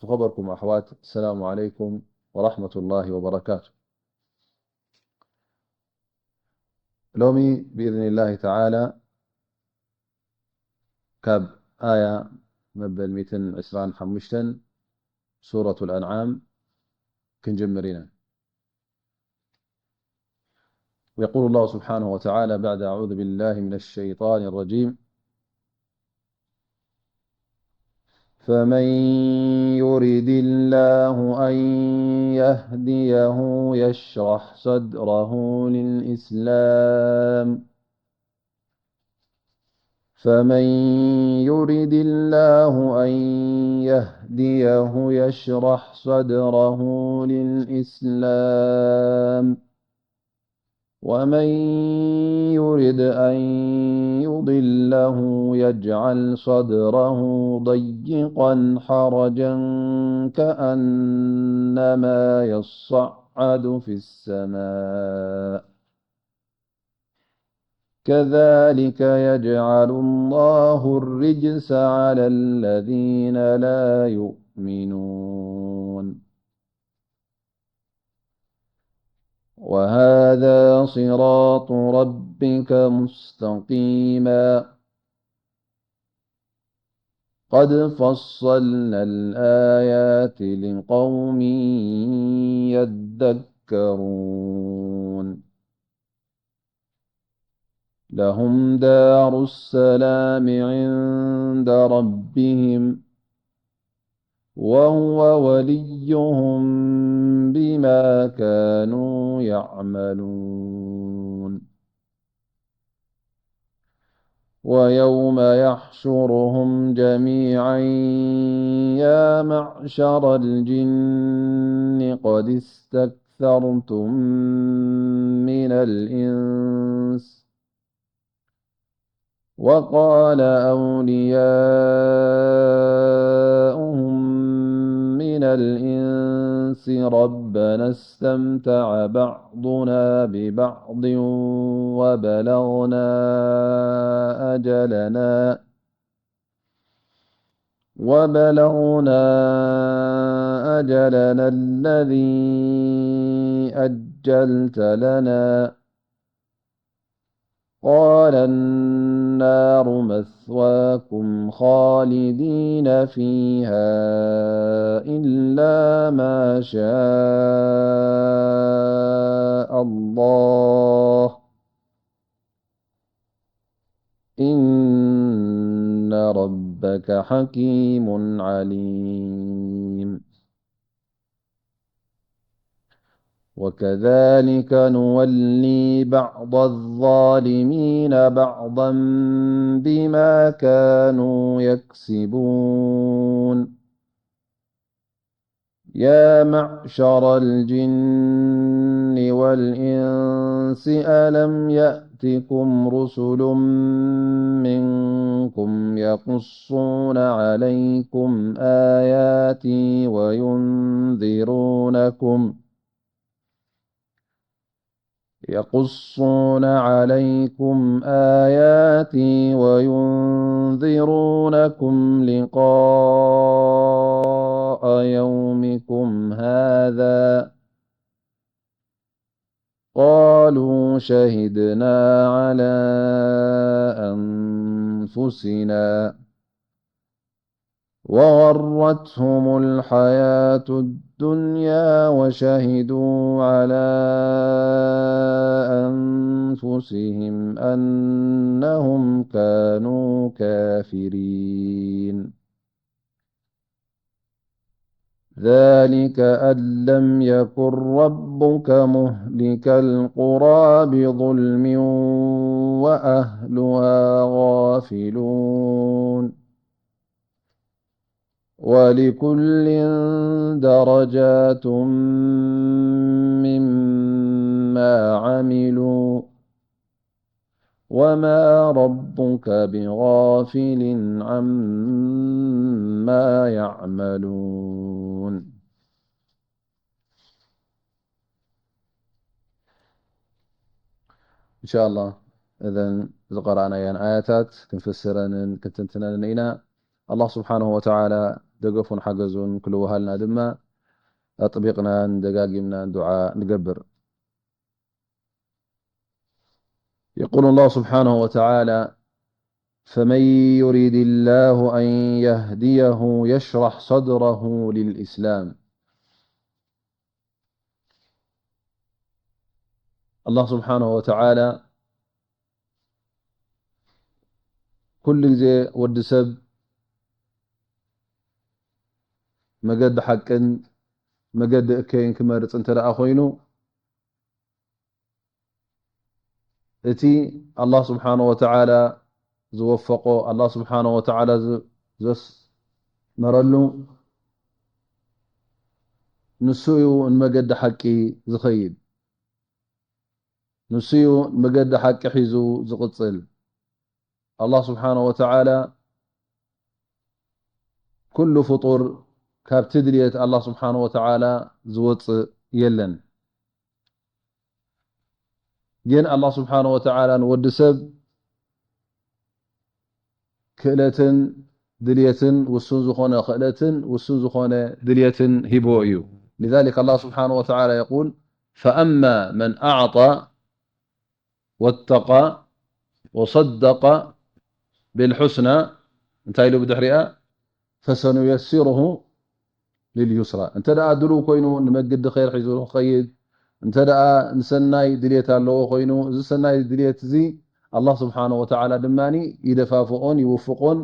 ዝኸበርኩም ኣሕዋት፣ ሰላሙ ዓለይኩም ወራሕመቱላሂ ወበረካቱ። ሎሚ ብኢዝኒላሂ ተዓላ ካብ ኣያ መበል ሚእትን ዕስራን ሓሙሽተን ሱረቱል ኣንዓም ክንጅምር ኢና። يقول الله سبحانه وتعالى بعد أعوذ بالله من الشيطان الرجيم: فمن يرد الله أن يهديه يشرح صدره للإسلام، فمن يرد الله أن يهديه يشرح صدره للإسلام، ومن يرد أن يضله يجعل صدره ضيقا حرجا كأنما يصعد في السماء، كذلك يجعل الله الرجس على الذين لا يؤمنون. وهذا صراط ربك مستقيما، قد فصلنا الآيات لقوم يذكرون. لهم دار السلام عند ربهم، وهو وليهم بما كانوا يعملون. ويوم يحشرهم جميعا: يا معشر الجن قد استكثرتم من الإنس، وقال أولياؤهم من الإنس: ربنا استمتع بعضنا ببعض وبلغنا أجلنا، وبلغنا أجلنا الذي أجلت لنا، قال النار مثواكم خالدين فيها إلا ما شاء الله، إن ربك حكيم عليم. وكذلك نولي بعض الظالمين بعضا بما كانوا يكسبون. يا معشر الجن والإنس ألم يأتكم رسل منكم يقصون عليكم آياتي وينذرونكم يقصون عليكم آياتي وينذرونكم لقاء يومكم هذا، قالوا شهدنا على أنفسنا وغرتهم الحياة الدنيا وشهدوا على أنفسهم أنهم كانوا كافرين. ذلك أن لم يكن ربك مهلك القرى بظلم وأهلها غافلون. ولكل درجات مما عملوا وما ربك بغافل عما يعملون. إن شاء الله، እዘን ዝቐረኣናየን ኣያታት ክንፍስረንን ክንትንትነንን ኢና። ኣላህ ስብሓንሁ ወተዓላ ደገፉን ሓገዙን ክልወሃልና ድማ ኣጥቢቕናን ደጋጊምናን ዱዓ ንገብር። يقول الله سبحانه وتعالى: فمن يرد الله أن يهديه يشرح صدره للإسلام. ኣላህ ስብሓነሁ ወተዓላ ኩሉ ግዜ ወዲ ሰብ መገዲ ሓቅን መገዲ እከይን ክመርጽ እንተ ደኣ ኮይኑ፣ እቲ ኣላህ ስብሓነሁ ወተዓላ ዝወፈቆ፣ ኣላህ ስብሓነሁ ወተዓላ ዝ-፣ ዘስመረሉ፣ ንሱ እዩ ንመገዲ ሓቂ ዝኸይድ። ንሱ እዩ መገዲ ሓቂ ሒዙ ዝቕጽል። ኣላህ ስብሓነሁ ወተዓላ ኩሉ ፍጡር ካብቲ ድልየት ኣላህ ስብሓነሁ ወተዓላ ዝወጽእ የለን። ግን ኣላህ ስብሓነሁ ወተዓላ ንወዲ ሰብ ክእለትን ድልየትን፣ ውሱን ዝኾነ ክእለትን ውሱን ዝኾነ ድልየትን ሂብዎ እዩ። لذلك الله سبحانه وتعالى يقول: فأما من أعطى واتقى وصدق بالحسنى، እንታይ ኢሉ ብድሕሪኣ? فسنيسره لليسرى። እንተ ደኣ ድሉው ኮይኑ ንመገዲ ኸይር ሒዙ ክኸይድ፣ እንተ ደኣ ንሰናይ ድልየት ኣለዎ ኮይኑ፣ እዚ ሰናይ ድልየት እዚ ኣላህ ስብሓነሁ ወተዓላ ድማ ይደፋፍኦን ይውፍቆን፣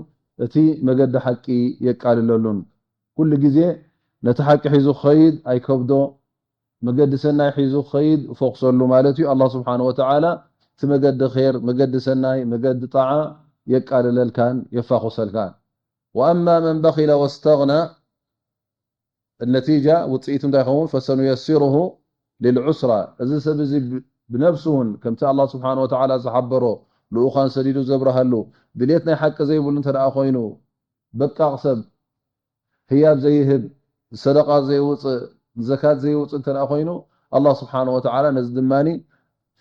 እቲ መገዲ ሓቂ የቃልለሉን። ኩሉ ግዜ ነቲ ሓቂ ሒዙ ክኸይድ ኣይከብዶ፣ መገዲ ሰናይ ሒዙ ክኸይድ ፎኽሰሉ ማለት እዩ። ኣላህ ስብሓነሁ ወተዓላ እቲ መገዲ ኸይር፣ መገዲ ሰናይ፣ መገዲ ጣዓ የቃልለልካን የፋኹሰልካን። وأما من بخل واستغنى، النتيجة፣ ውጽኢቱ እንታይ ይኸውን? فسنيسره للعسرى። እዚ ሰብ እዚ ብ-፣ ብነብሱ እውን ከምቲ ኣላህ ስብሓነሁ ወተዓላ ዝሓበሮ፣ ልኡኻን ሰዲዱ ዘብርሃሉ፣ ድልየት ናይ ሓቂ ዘይብሉ እንተ ደኣ ኮይኑ፣ በቃቕ ሰብ፣ ህያብ ዘይህብ፣ ሰደቓ ዘየውፅእ፣ ዘካት ዘየውፅእ እንተ ደኣ ኮይኑ፣ ኣላህ ስብሓነሁ ወተዓላ ነዚ ድማኒ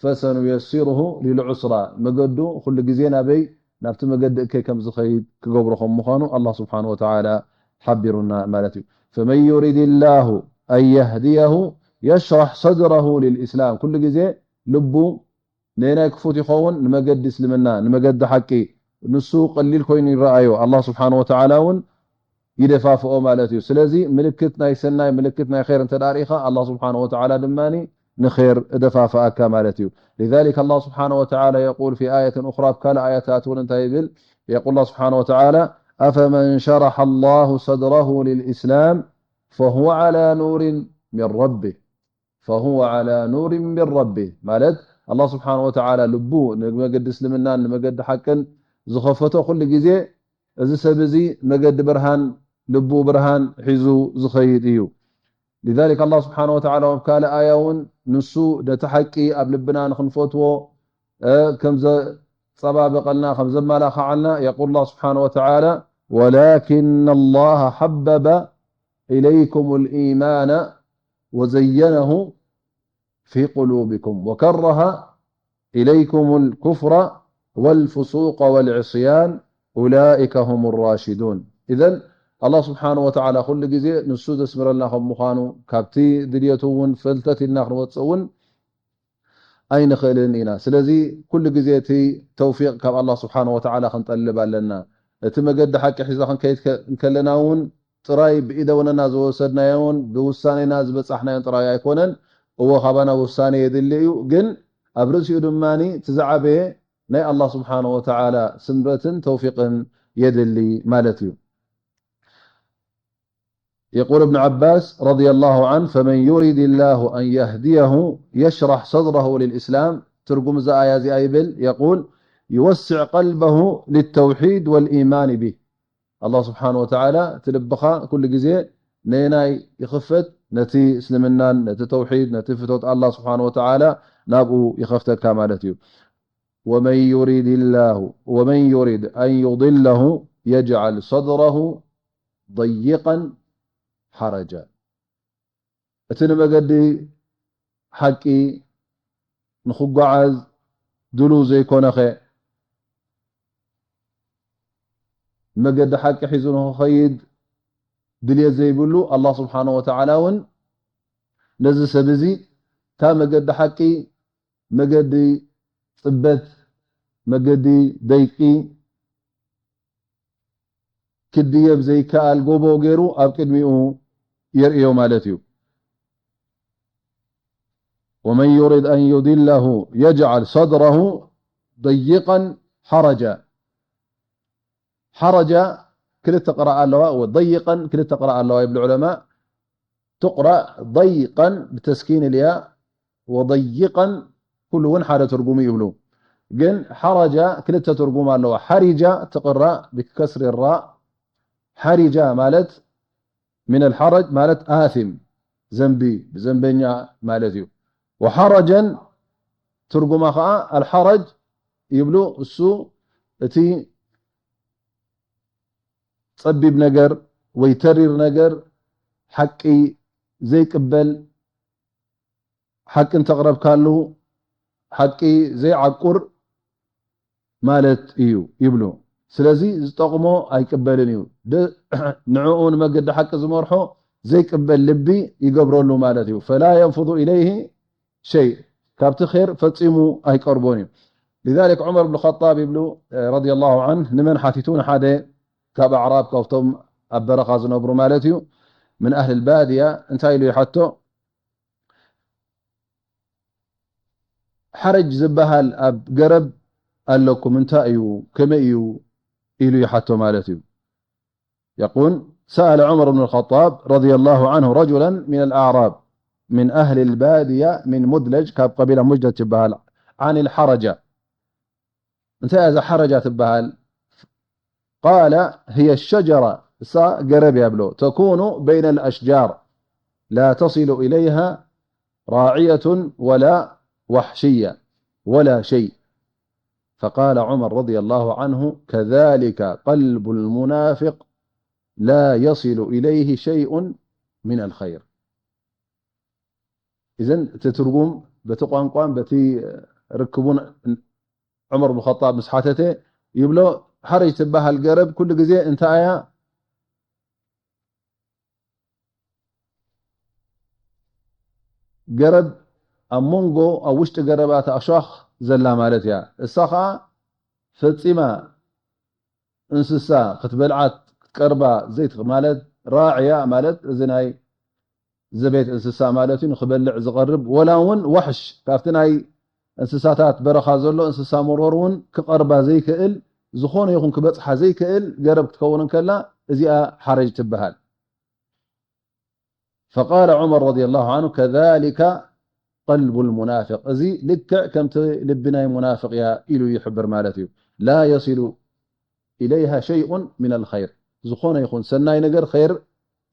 فسنيسره للعسرى፣ መገዱ ኩሉ ግዜ ናበይ? ናብቲ መገዲ እከይ ከም ዝኸይድ ክገብሮ ከም ምዃኑ ኣላህ ስብሓነሁ ወተዓላ ሓቢሩና ማለት እዩ። فمن يرد الله أن يهديه يشرح صدره للإسلام። ኩሉ ግዜ ልቡ ነየናይ ክፉት ይኸውን? ንመገዲ እስልምና፣ ንመገዲ ሓቂ። ንሱ ቀሊል ኮይኑ ይረኣዮ፣ ኣላህ ስብሓነሁ ወተዓላ እውን ይደፋፍኦ ማለት እዩ። ስለዚ ምልክት ናይ ሰናይ፣ ምልክት ናይ ኸይር እንተ ደኣ ርኢኻ፣ ኣላህ ስብሓነሁ ወተዓላ ድማ ንኸይር እደፋፍኣካ ማለት እዩ። لذلك الله سبحانه وتعالى يقول في آية أخرى، ኣብ ካልእ ኣያታት እውን እንታይ ይብል? يقول الله سبحانه وتعالى: أفمن شرح الله صدره للإسلام فهو على نور من ربه فهو على نور من ربه። ማለት ኣላህ ስብሓነሁ ወተዓላ ልቡ ንመገዲ እስልምናን ንመገዲ ሓቅን ዝኸፈቶ ኩሉ ግዜ፣ እዚ ሰብ እዚ መገዲ ብርሃን፣ ልቡ ብርሃን ሒዙ ዝኸይድ እዩ። لذلك ኣላህ ስብሓነሁ ወተዓላ ኣብ ካልእ ኣያ እውን ንሱ ነቲ ሓቂ ኣብ ልብና ንኽንፈትዎ፣ እ፣ ከም ዘጸባብቐልና፣ ከም ዘመላኽዓልና፣ يقول الله سبحانه وتعالى: ولكن الله حبب إليكم الإيمان وزينه في قلوبكم وكره إليكم الكفر والفسوق والعصيان أولئك هم الراشدون። إذن ኣላህ ስብሓነሁ ወተዓላ ኩሉ ግዜ ንሱ ዘስምረልና ከም ምዃኑ፣ ካብቲ ድልየቱ እውን ፈልተት ኢልና ክንወፅእ እውን ኣይንኽእልን ኢና። ስለዚ ኩሉ ግዜ እቲ ተውፊቕ ካብ ኣላህ ስብሓነሁ ወተዓላ ክንጠልብ ኣለና። እቲ መገዲ ሓቂ ሒዛ ክንከይድ ከ-፣ እንከለና እውን ጥራይ ብኢደውነና ዝወሰድናዮን ብውሳኔና ዝበጻሕናዮን ጥራይ ኣይኮነን። እወ፣ ካባና ውሳኔ የድሊ እዩ፣ ግን ኣብ ርእሲኡ ድማ እቲ ዝዓበየ ናይ ኣላህ ስብሓነሁ ወተዓላ ስምረትን ተውፊቕን የድሊ ማለት እዩ። يقول ابن عباس رضي الله عنه: فمن يرد الله أن يهديه يشرح صدره للإسلام. ትርጉም እዛ ኣያ እዚኣ ይብል፣ يقول: يوسع قلبه للتوحيد والإيمان به። ኣላህ ስብሓነሁ ወተዓላ እቲ ልብኻ ኩሉ ግዜ ነየናይ ይኽፈት? ነቲ እስልምናን ነቲ ተውሒድ፣ ነቲ ፍቶት ኣላህ ስብሓነሁ ወተዓላ ናብኡ ይኸፍተካ ማለት እዩ። ومن يرد الله، ومن يرد أن يضله يجعل صدره ضيقا حرجا። እቲ ንመገዲ ሓቂ ንኽጓዓዝ ድሉው ዘይኮነኸ፣ መገዲ ሓቂ ሒዙ ንኽኸይድ ድልየት ዘይብሉ፣ ኣላህ ስብሓነ ወተዓላ እውን ነዚ ሰብ እዚ እታ መገዲ ሓቂ፣ መገዲ ጽበት፣ መገዲ ደይቂ ክድየብ ዘይከኣል ጎቦ ገይሩ ኣብ ቅድሚኡ የርእዮ ማለት እዩ። ومن يرد أن يضله يجعل صدره ضيقا حرجا. ሓረጃ ክልተ ቅራእ ኣለዋ፣ ወضيقا ክልተ ቅራእ ኣለዋ ይብሉ ዑለማ። ትቕራእ ضيقا ብተስኪን الياء وضيقا ኩሉ እውን ሓደ ትርጉሙ ይብሉ። ግን ሓረጃ ክልተ ትርጉም ኣለዋ። ሓሪጃ ትቕራእ ብከስሪ ራ። ሓሪጃ ማለት من الحرج ማለት ኣሲም፣ ዘንቢ፣ ዘንበኛ ማለት እዩ። ወሓረጀን ትርጉማ ኸዓ ኣልሓረጅ ይብሉ፣ እሱ እቲ ጸቢብ ነገር ወይ ተሪር ነገር፣ ሓቂ ዘይቅበል፣ ሓቂ እንተቕረብካሉ ሓቂ ዘይዓቁር ማለት እዩ ይብሉ። ስለዚ ዝጠቕሞ ኣይቅበልን እዩ። ደ-፣ ንዕኡ ንመገዲ ሓቂ ዝመርሖ ዘይቅበል ልቢ ይገብረሉ ማለት እዩ። فلا ينفض إليه شيء ካብቲ ኸይር ፈጺሙ ኣይቀርቦን እዩ። لذلك ዑመር ብን ኸጣብ ይብሉ፣ ረዲየላሁ ዐንሁ፣ ንመን ሓቲቱ? ንሓደ ካብ ኣዕራብ፣ ካብቶም ኣብ በረኻ ዝነብሩ ማለት እዩ፣ من أهل البادية፣ እንታይ ኢሉ ይሓቶ? ሓረጅ ዝበሃል ኣብ ገረብ ኣለኩም፣ እንታይ እዩ፣ ከመይ እዩ ኢሉ ይሓቶ ማለት እዩ። يقول سأل عمر بن الخطاب رضي الله عنه رجلا من الأعراب من أهل البادية من مدلج، ካብ ቀቢላ ሙድለጅ ትበሃል፣ عن الحرجة እንታይ እያ እዛ ሓረጃ ትበሃል? قال هي الشجرة እሳ ገረብ እያ ብሎ تكون بين الأشجار لا تصل إليها راعية ولا وحشية ولا شيء فقال عمر رضي الله عنه كذلك قلب المنافق لا يصل إليه شيء من الخير إذن እቲ ትርጉም በቲ ቋንቋን በቲ ርክቡን ዑመር ብን ኸጣብ ምስ ሓተተ ይብሎ ሓረጅ ትበሃል ገረብ ኩሉ ግዜ እንታይ እያ ገረብ ኣብ መንጎ ኣብ ውሽጢ ገረባት ኣሽዋኽ ዘላ ማለት እያ። እሳ ኸዓ ፈጺማ እንስሳ ክትበልዓ ክትቀርባ ዘይትኽ ማለት ራዕያ ማለት እዚ ናይ ዘቤት እንስሳ ማለት እዩ፣ ንኽበልዕ ዝቐርብ ወላ እውን ዋሕሽ ካብቲ ናይ እንስሳታት በረኻ ዘሎ እንስሳ መርወር እውን ክቐርባ ዘይክእል ዝኾነ ይኹን ክበጽሓ ዘይክእል ገረብ ክትከውን እንከላ እዚኣ ሓረጅ ትበሃል። فقال عمر رضي الله عنه كذلك قلب المنافق እዚ ልክዕ ከምቲ ልቢ ናይ ሙናፍቕ እያ ኢሉ ይሕብር ማለት እዩ። لا يصل إليها شيء من الخير ዝኾነ ይኹን ሰናይ ነገር ኸይር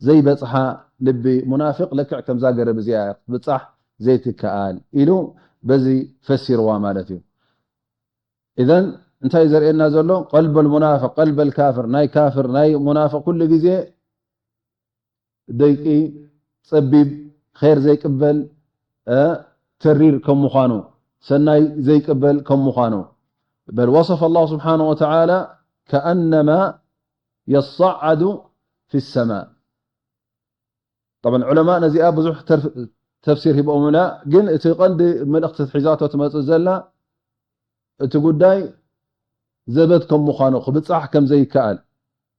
ዘይበጽሓ ልቢ ሙናፍቕ ልክዕ ከምዛ ገረብ እዚኣ እያ ክትብጻሕ ዘይትከኣል ኢሉ በዚ ፈሲርዋ ማለት እዩ። إذن እንታይ ዘርእየና ዘሎ ቀልብ المنافق قلب الكافر ናይ ካፍር ናይ ሙናፍቕ ኩሉ ግዜ ደይቂ ጸቢብ ኸይር ዘይቅበል ተሪር ከም ምዃኑ ሰናይ ዘይቅበል ከም ምዃኑ بل وصف الله سبحانه وتعالى كأنما يصعد في السماء طبعا ዑለማእ ነዚኣ ብዙሕ ተፍሲር ሂቦምላ ግን እቲ ቀንዲ መልእኽቲ ሒዛቶ ትመጽእ ዘላ እቲ ጉዳይ ዘበት ከም ምዃኑ ክብጻሕ ከም ዘይከኣል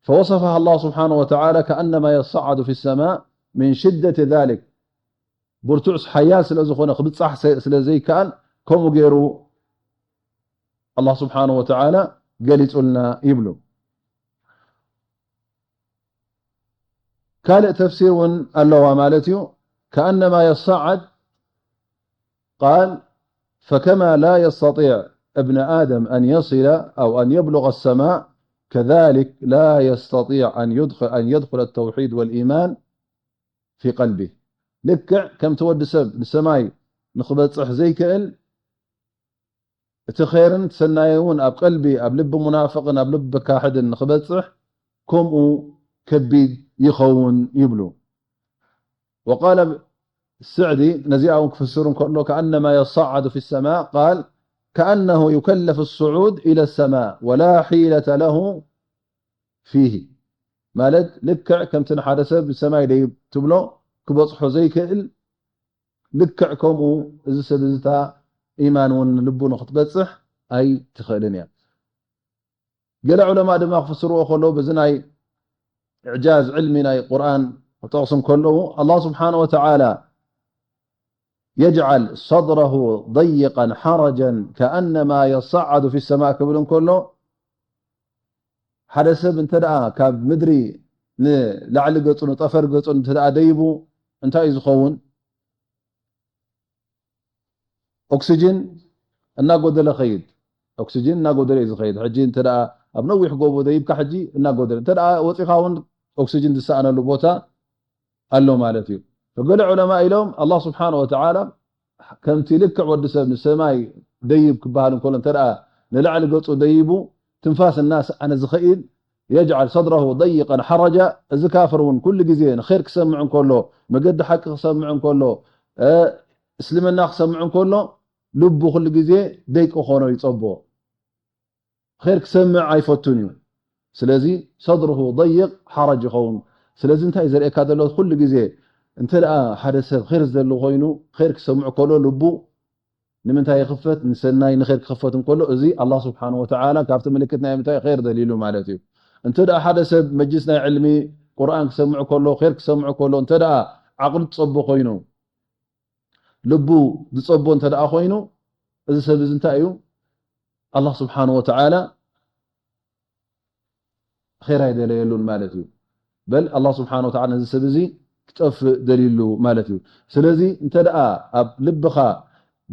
فوصفها الله سبحانه وتعالى كأنما يصعد في السماء من شدة ذلك ብርቱዕ ሓያል ስለ ዝኾነ ክብጻሕ ስለ ዘይከኣል ከምኡ ገይሩ ኣላህ ስብሓንሁ ወተዓላ ገሊጹልና ይብሉ። ካልእ ተፍሲር እውን ኣለዋ ማለት እዩ። كأنما يصعد قال فكما لا يستطيع ابن آدم أن يصل أو أن يبلغ السماء كذلك لا يستطيع أن يدخل أن يدخل التوحيد والإيمان في قلبه ልክዕ ከምቲ ወዲ ሰብ ንሰማይ ንኽበጽሕ ዘይክእል እቲ ኸይርን ሰናይ እውን ኣብ ቀልቢ ኣብ ልቢ ሙናፍቕን ኣብ ልቢ ካሕድን ንኽበጽሕ ከምኡ ከቢድ ይኸውን ይብሉ። وقال السعدي ነዚኣ እውን ክፍስር እንከሎ كأنما يصعد في السماء قال كأنه يكلف الصعود إلى السماء ولا حيلة له فيه ማለት ልክዕ ከምቲ ንሓደ ሰብ ንሰማይ ደይብ ትብሎ ክበጽሖ ዘይክእል፣ ልክዕ ከምኡ እዚ ሰብ እዚ እታ ኢማን እውን ልቡ ንክትበጽሕ ኣይትኽእልን እያ። ገለ ዑለማ ድማ ክፍስርዎ ከለዉ በዚ ናይ ኢዕጃዝ ዕልሚ ናይ ቁርኣን ክጠቕሱ እንከለዉ ኣላህ ስብሓነ ወተዓላ يجعل صدره ضيقا حرجا كأنما يصعد في السماء ክብል እንከሎ ሓደ ሰብ እንተ ደኣ ካብ ምድሪ ንላዕሊ ገጹ ንጠፈር ገጹ እንተ ደኣ ደይቡ እንታይ እዩ ዝኸውን? ኦክሲጅን እናጎደለ ኸይድ። ኦክሲጅን እናጎደለ እዩ ዝኸይድ። ሕጂ እንተ ደኣ ኣብ ነዊሕ ጎቦ ደይብካ ሕጂ እናጎደለ። እንተ ደኣ ወጺኻ እውን ኦክሲጅን ዝሰኣነሉ ቦታ ኣሎ ማለት እዩ። ገለ ዑለማ ኢሎም ኣላህ ስብሓነ ወተዓላ ከምቲ ልክዕ ወዲ ሰብ ንሰማይ ደይብ ክበሃል እንከሎ እንተ ደኣ ንላዕሊ ገጹ ደይቡ ትንፋስ እናሰኣነ ዝኸይድ يجعل صدره ضيقا حرجا እዚ ካፍር እውን ኩሉ ግዜ ንኸይር ክሰምዕ እንከሎ መገዲ ሓቂ ክሰምዕ እንከሎ እ፣ እስልምና ክሰምዕ እንከሎ ልቡ ኩሉ ግዜ ደይቂ ኾኖ ይጸቦ ኸይር ክሰምዕ ኣይፈቱን እዩ። ስለዚ صدره ضيق حرج ይኸውን። ስለዚ እንታይ ዘርእየካ ዘሎ ኩሉ ግዜ እንተ ደኣ ሓደ ሰብ ኸይር ዝደሊ ኮይኑ ኸይር ክሰምዕ ከሎ ልቡ ንምንታይ ይኽፈት? ንሰናይ ንኸይር ክኽፈት እንከሎ እዚ ኣላህ ስብሓን ወተዓላ ካብቲ ምልክት ናይ ምንታይ ኸይር ደልይሉ ማለት እዩ። እንተ ደኣ ሓደ ሰብ መጅልስ ናይ ዕልሚ ቁርኣን ክሰምዕ ከሎ ኸይር ክሰምዕ ከሎ እንተ ደኣ ዓቕሉ ትጸቦ ኮይኑ ልቡ ዝጸቦ እንተ ደኣ ኮይኑ እዚ ሰብ እዚ እንታይ እዩ? ኣላህ ስብሓን ወተዓላ ኸይር ኣይደለየሉን ማለት እዩ። በል ኣላህ ስብሓን ወተዓላ ነዚ ሰብ እዚ ክጠፍእ ደልይሉ ማለት እዩ። ስለዚ እንተ ደኣ ኣብ ልብኻ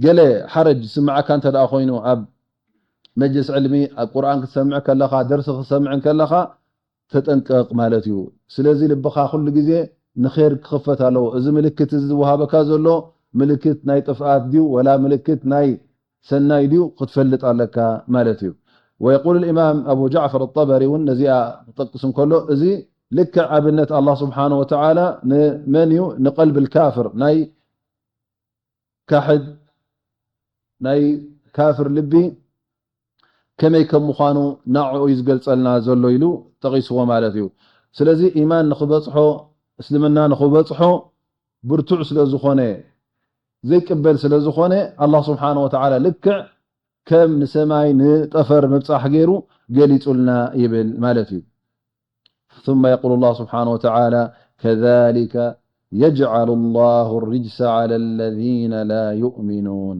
ገለ ሓረጅ ዝስምዓካ እንተ ደኣ ኮይኑ ኣብ መጅልስ ዕልሚ ኣብ ቁርኣን ክትሰምዕ ከለኻ ደርሲ ክትሰምዕ ከለኻ ተጠንቀቕ ማለት እዩ። ስለዚ ልብኻ ኩሉ ግዜ ንኸይር ክኽፈት ኣለዎ። እዚ ምልክት እዚ ዝወሃበካ ዘሎ ምልክት ናይ ጥፍኣት ድዩ ወላ ምልክት ናይ ሰናይ ድዩ ክትፈልጥ ኣለካ ማለት እዩ። ويقول الإمام أبو جعفر الطبري እውን ነዚኣ ክጠቅስ እንከሎ እዚ ልክዕ ኣብነት ኣላህ ስብሓነ ወተዓላ ንመን እዩ ንቀልቢ ልካፍር ናይ ካሕድ ናይ ካፍር ልቢ ከመይ ከም ምዃኑ ናዕኡ እዩ ዝገልጸልና ዘሎ ኢሉ ጠቒስዎ ማለት እዩ። ስለዚ ኢማን ንኽበጽሖ እስልምና ንኽበጽሖ ብርቱዕ ስለ ዝኾነ ዘይቅበል ስለ ዝኾነ ኣላህ ስብሓነ ወተዓላ ልክዕ ከም ንሰማይ ንጠፈር ምብጻሕ ገይሩ ገሊጹልና ይብል ማለት እዩ። ثم يقول الله سبحانه وتعالى كذلك يجعل الله الرجس على الذين لا يؤمنون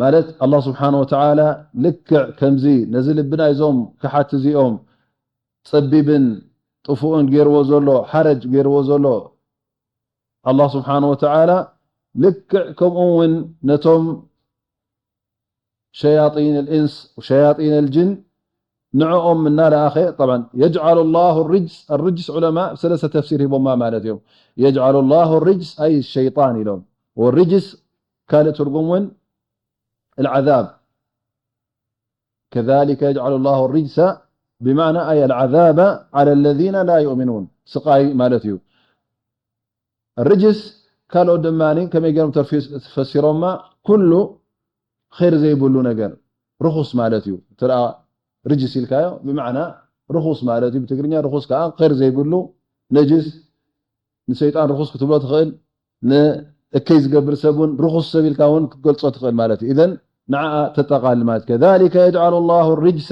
ማለት ኣላህ ስብሓን ወተዓላ ልክዕ ከምዚ ነዚ ልቢ ናይዞም ክሓት እዚኦም ጸቢብን ጥፉእን ገይርዎ ዘሎ ሓረጅ ገይርዎ ዘሎ ኣላህ ስብሓን ወተዓላ ልክዕ ከምኡ እውን ነቶም ሸያጢን ልእንስ ሸያጢን ልጅን ንዕኦም እናለኣኸ طبعا يجعل الله الرجس الرجس ዑለማ ሰለስተ ተፍሲር ሂቦማ ማለት እዮም። يجعل الله الرجس أي الشيطان ኢሎም ወርጅስ ካልእ ትርጉም እውን العذاب كذلك يجعل الله الرجس بمعنى أي العذاب على الذين لا يؤمنون ስቓይ ማለት እዩ። ርጅስ ካልኦት ድማ ከመይ ገይሮም ተፈሲሮማ ኩሉ ኸይር ዘይብሉ ነገር ርኹስ ማለት እዩ። እንተ ርጅስ ኢልካዮ ብማዕና ርኹስ ማለት እዩ። ብትግርኛ ርኹስ ከዓ ኸይር ዘይብሉ ነጅስ ንሰይጣን ርኹስ ክትብሎ ትኽእል፣ ንእከይ ዝገብር ሰብ እውን ርኹስ ሰብ ኢልካ እውን ክትገልጾ ትኽእል ማለት እዩ። ኢዘን ንዓኣ ተጠቓልል ማለት كذلك يجعل الله الرجس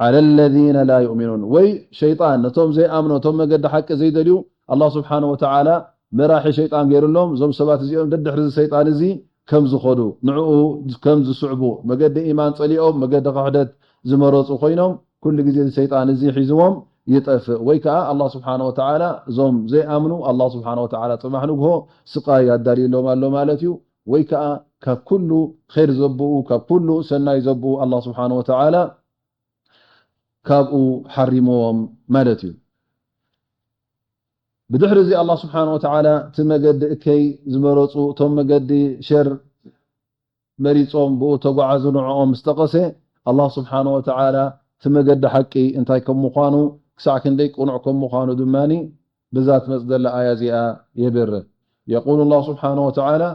على الذين لا يؤمنون ወይ ሸይጣን ነቶም ዘይኣምኑ ነቶም መገዲ ሓቂ ዘይደልዩ ኣላህ ስብሓን ወተዓላ መራሒ ሸይጣን ገይሩሎም እዞም ሰባት እዚኦም ደድሕሪ እዚ ሰይጣን እዚ ከም ዝኸዱ ንዕኡ ከም ዝስዕቡ መገዲ ኢማን ጸሊኦም መገዲ ክሕደት ዝመረጹ ኮይኖም ኩሉ ግዜ እዚ ሰይጣን እዚ ሒዝዎም ይጠፍእ ወይ ከዓ ኣላህ ስብሓን ወተዓላ እዞም ዘይኣምኑ ኣላህ ስብሓን ወተዓላ ጽባሕ ንግሆ ስቃይ ኣዳልዩሎም ኣሎ ማለት እዩ። ወይ ከዓ ካብ ኩሉ ኸይር ዘብኡ ካብ ኩሉ ሰናይ ዘብኡ ኣላህ ስብሓን ወተዓላ ካብኡ ሓሪምዎም ማለት እዩ። ብድሕሪ እዚ ኣላህ ስብሓን ወተዓላ እቲ መገዲ እከይ ዝመረፁ እቶም መገዲ ሸር መሪፆም ብኡ ተጓዓዙ ንዕኦም ምስ ጠቐሰ ኣላህ ስብሓን ወተዓላ እቲ መገዲ ሓቂ እንታይ ከም ምዃኑ ክሳዕ ክንደይ ቅኑዕ ከም ምዃኑ ድማ ብዛ ትመፅ ዘላ ኣያ እዚኣ የብርህ። يقول الله سبحانه وتعالى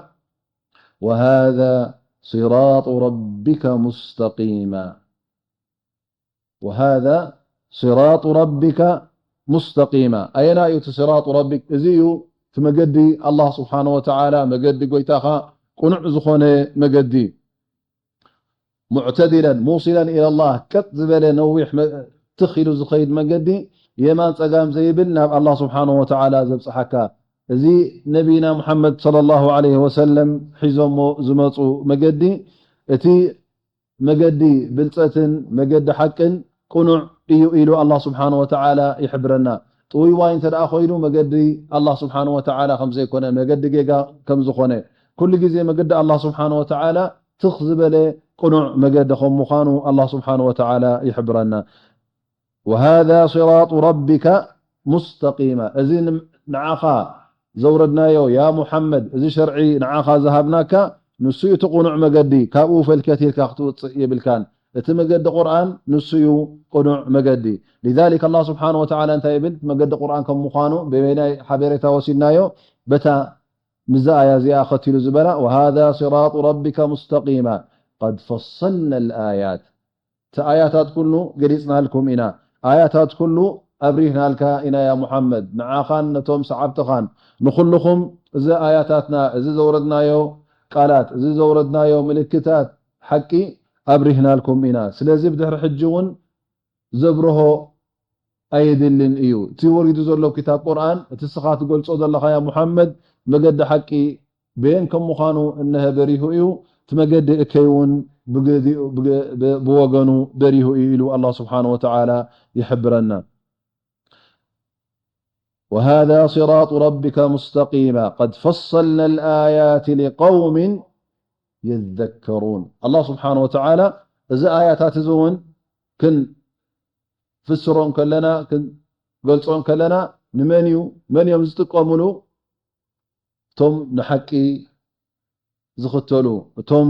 وهذا صراط ربك مستقيما وهذا صراط ربك مستقيما. ኣየናይ እዩ እቲ صراط ربك? እዚ እዩ እቲ መገዲ ኣላህ ስብሓነ ወተዓላ፣ መገዲ ጎይታኻ፣ ቅኑዕ ዝኾነ መገዲ። معتدلا موصلا إلى الله፣ ቀጥ ዝበለ ነዊሕ መ-፣ ትኽ ኢሉ ዝኸይድ መገዲ፣ የማን ጸጋም ዘይብል ናብ ኣላህ ስብሓነ ወተዓላ ዘብጽሓካ። እዚ ነቢና ሙሓመድ ሰለላሁ ዐለይሂ ወሰለም ሒዞሞ ዝመጹ መገዲ፣ እቲ መገዲ ብልጸትን መገዲ ሓቅን ቅኑዕ እዩ ኢሉ ኣላህ ስብሓነ ወተዓላ ይሕብረና። ጥውይዋይ እንተ ደኣ ኮይኑ መገዲ ኣላህ ስብሓነ ወተዓላ ከም ዘይኮነ፣ መገዲ ጌጋ ከም ዝኾነ፣ ኩሉ ግዜ መገዲ ኣላህ ስብሓነ ወተዓላ ትኽ ዝበለ ቅኑዕ መገዲ ከም ምዃኑ ኣላህ ስብሓነ ወተዓላ ይሕብረና። وهذا صراط ربك مستقيما። እዚ ን-፣ ንዓኻ ዘውረድናዮ፣ ያ ሙሓመድ፣ እዚ ሸርዒ ንዓኻ ዝሃብናካ፣ ንሱ እዩ እቲ ቅኑዕ መገዲ፣ ካብኡ ፈልከት ኢልካ ክትውፅእ የብልካን። እቲ መገዲ ቁርኣን ንሱ እዩ ቅኑዕ መገዲ። لذلك ኣላህ ስብሓነ ወተዓላ እንታይ ይብል? መገዲ ቁርኣን ከም ምዃኑ በበይናይ ሓቤሬታ ወሲድናዮ? በታ ምዛ ኣያ እዚኣ ኸቲሉ ዝበላ፣ وهذا صراط ربك مستقيما قد فصلنا الآيات። እቲ ኣያታት ኩሉ ገሊጽናልኩም ኢና። ኣያታት ኩሉ ኣብሪህናልካ ኢና ያ ሙሓመድ፣ ንዓኻን ነቶም ሰዓብትኻን፣ ንኹልኹም። እዚ ኣያታትና፣ እዚ ዘውረድናዮ ቃላት፣ እዚ ዘውረድናዮ ምልክታት ሓቂ ኣብሪህናልኩም ኢና። ስለዚ ብድሕሪ ሕጂ እውን ዘብርሆ ኣየድልን እዩ። እቲ ወሪዱ ዘሎ ክታብ ቁርኣን፣ እቲ እስኻ ትገልጾ ዘለኻ ያ ሙሓመድ፣ መገዲ ሓቂ በየን ከም ምዃኑ እነሀ በሪሁ እዩ። እቲ መገዲ እከይ እውን ብገዲኡ፣ ብገ-፣ ብ-፣ ብወገኑ በሪሁ እዩ ኢሉ ኣላህ ስብሓነ ወተዓላ ይሕብረና። وهذا صراط ربك مستقيما قد فصلنا الآيات لقوم يذكرون። ኣላህ ስብሓነ ወተዓላ እዚ ኣያታት እዚ እውን ክንፍስሮ እንከለና፣ ክንገልጾ እንከለና፣ ንመን እዩ፣ መን እዮም ዝጥቀምሉ? እቶም ንሓቂ ዝኽተሉ፣ እቶም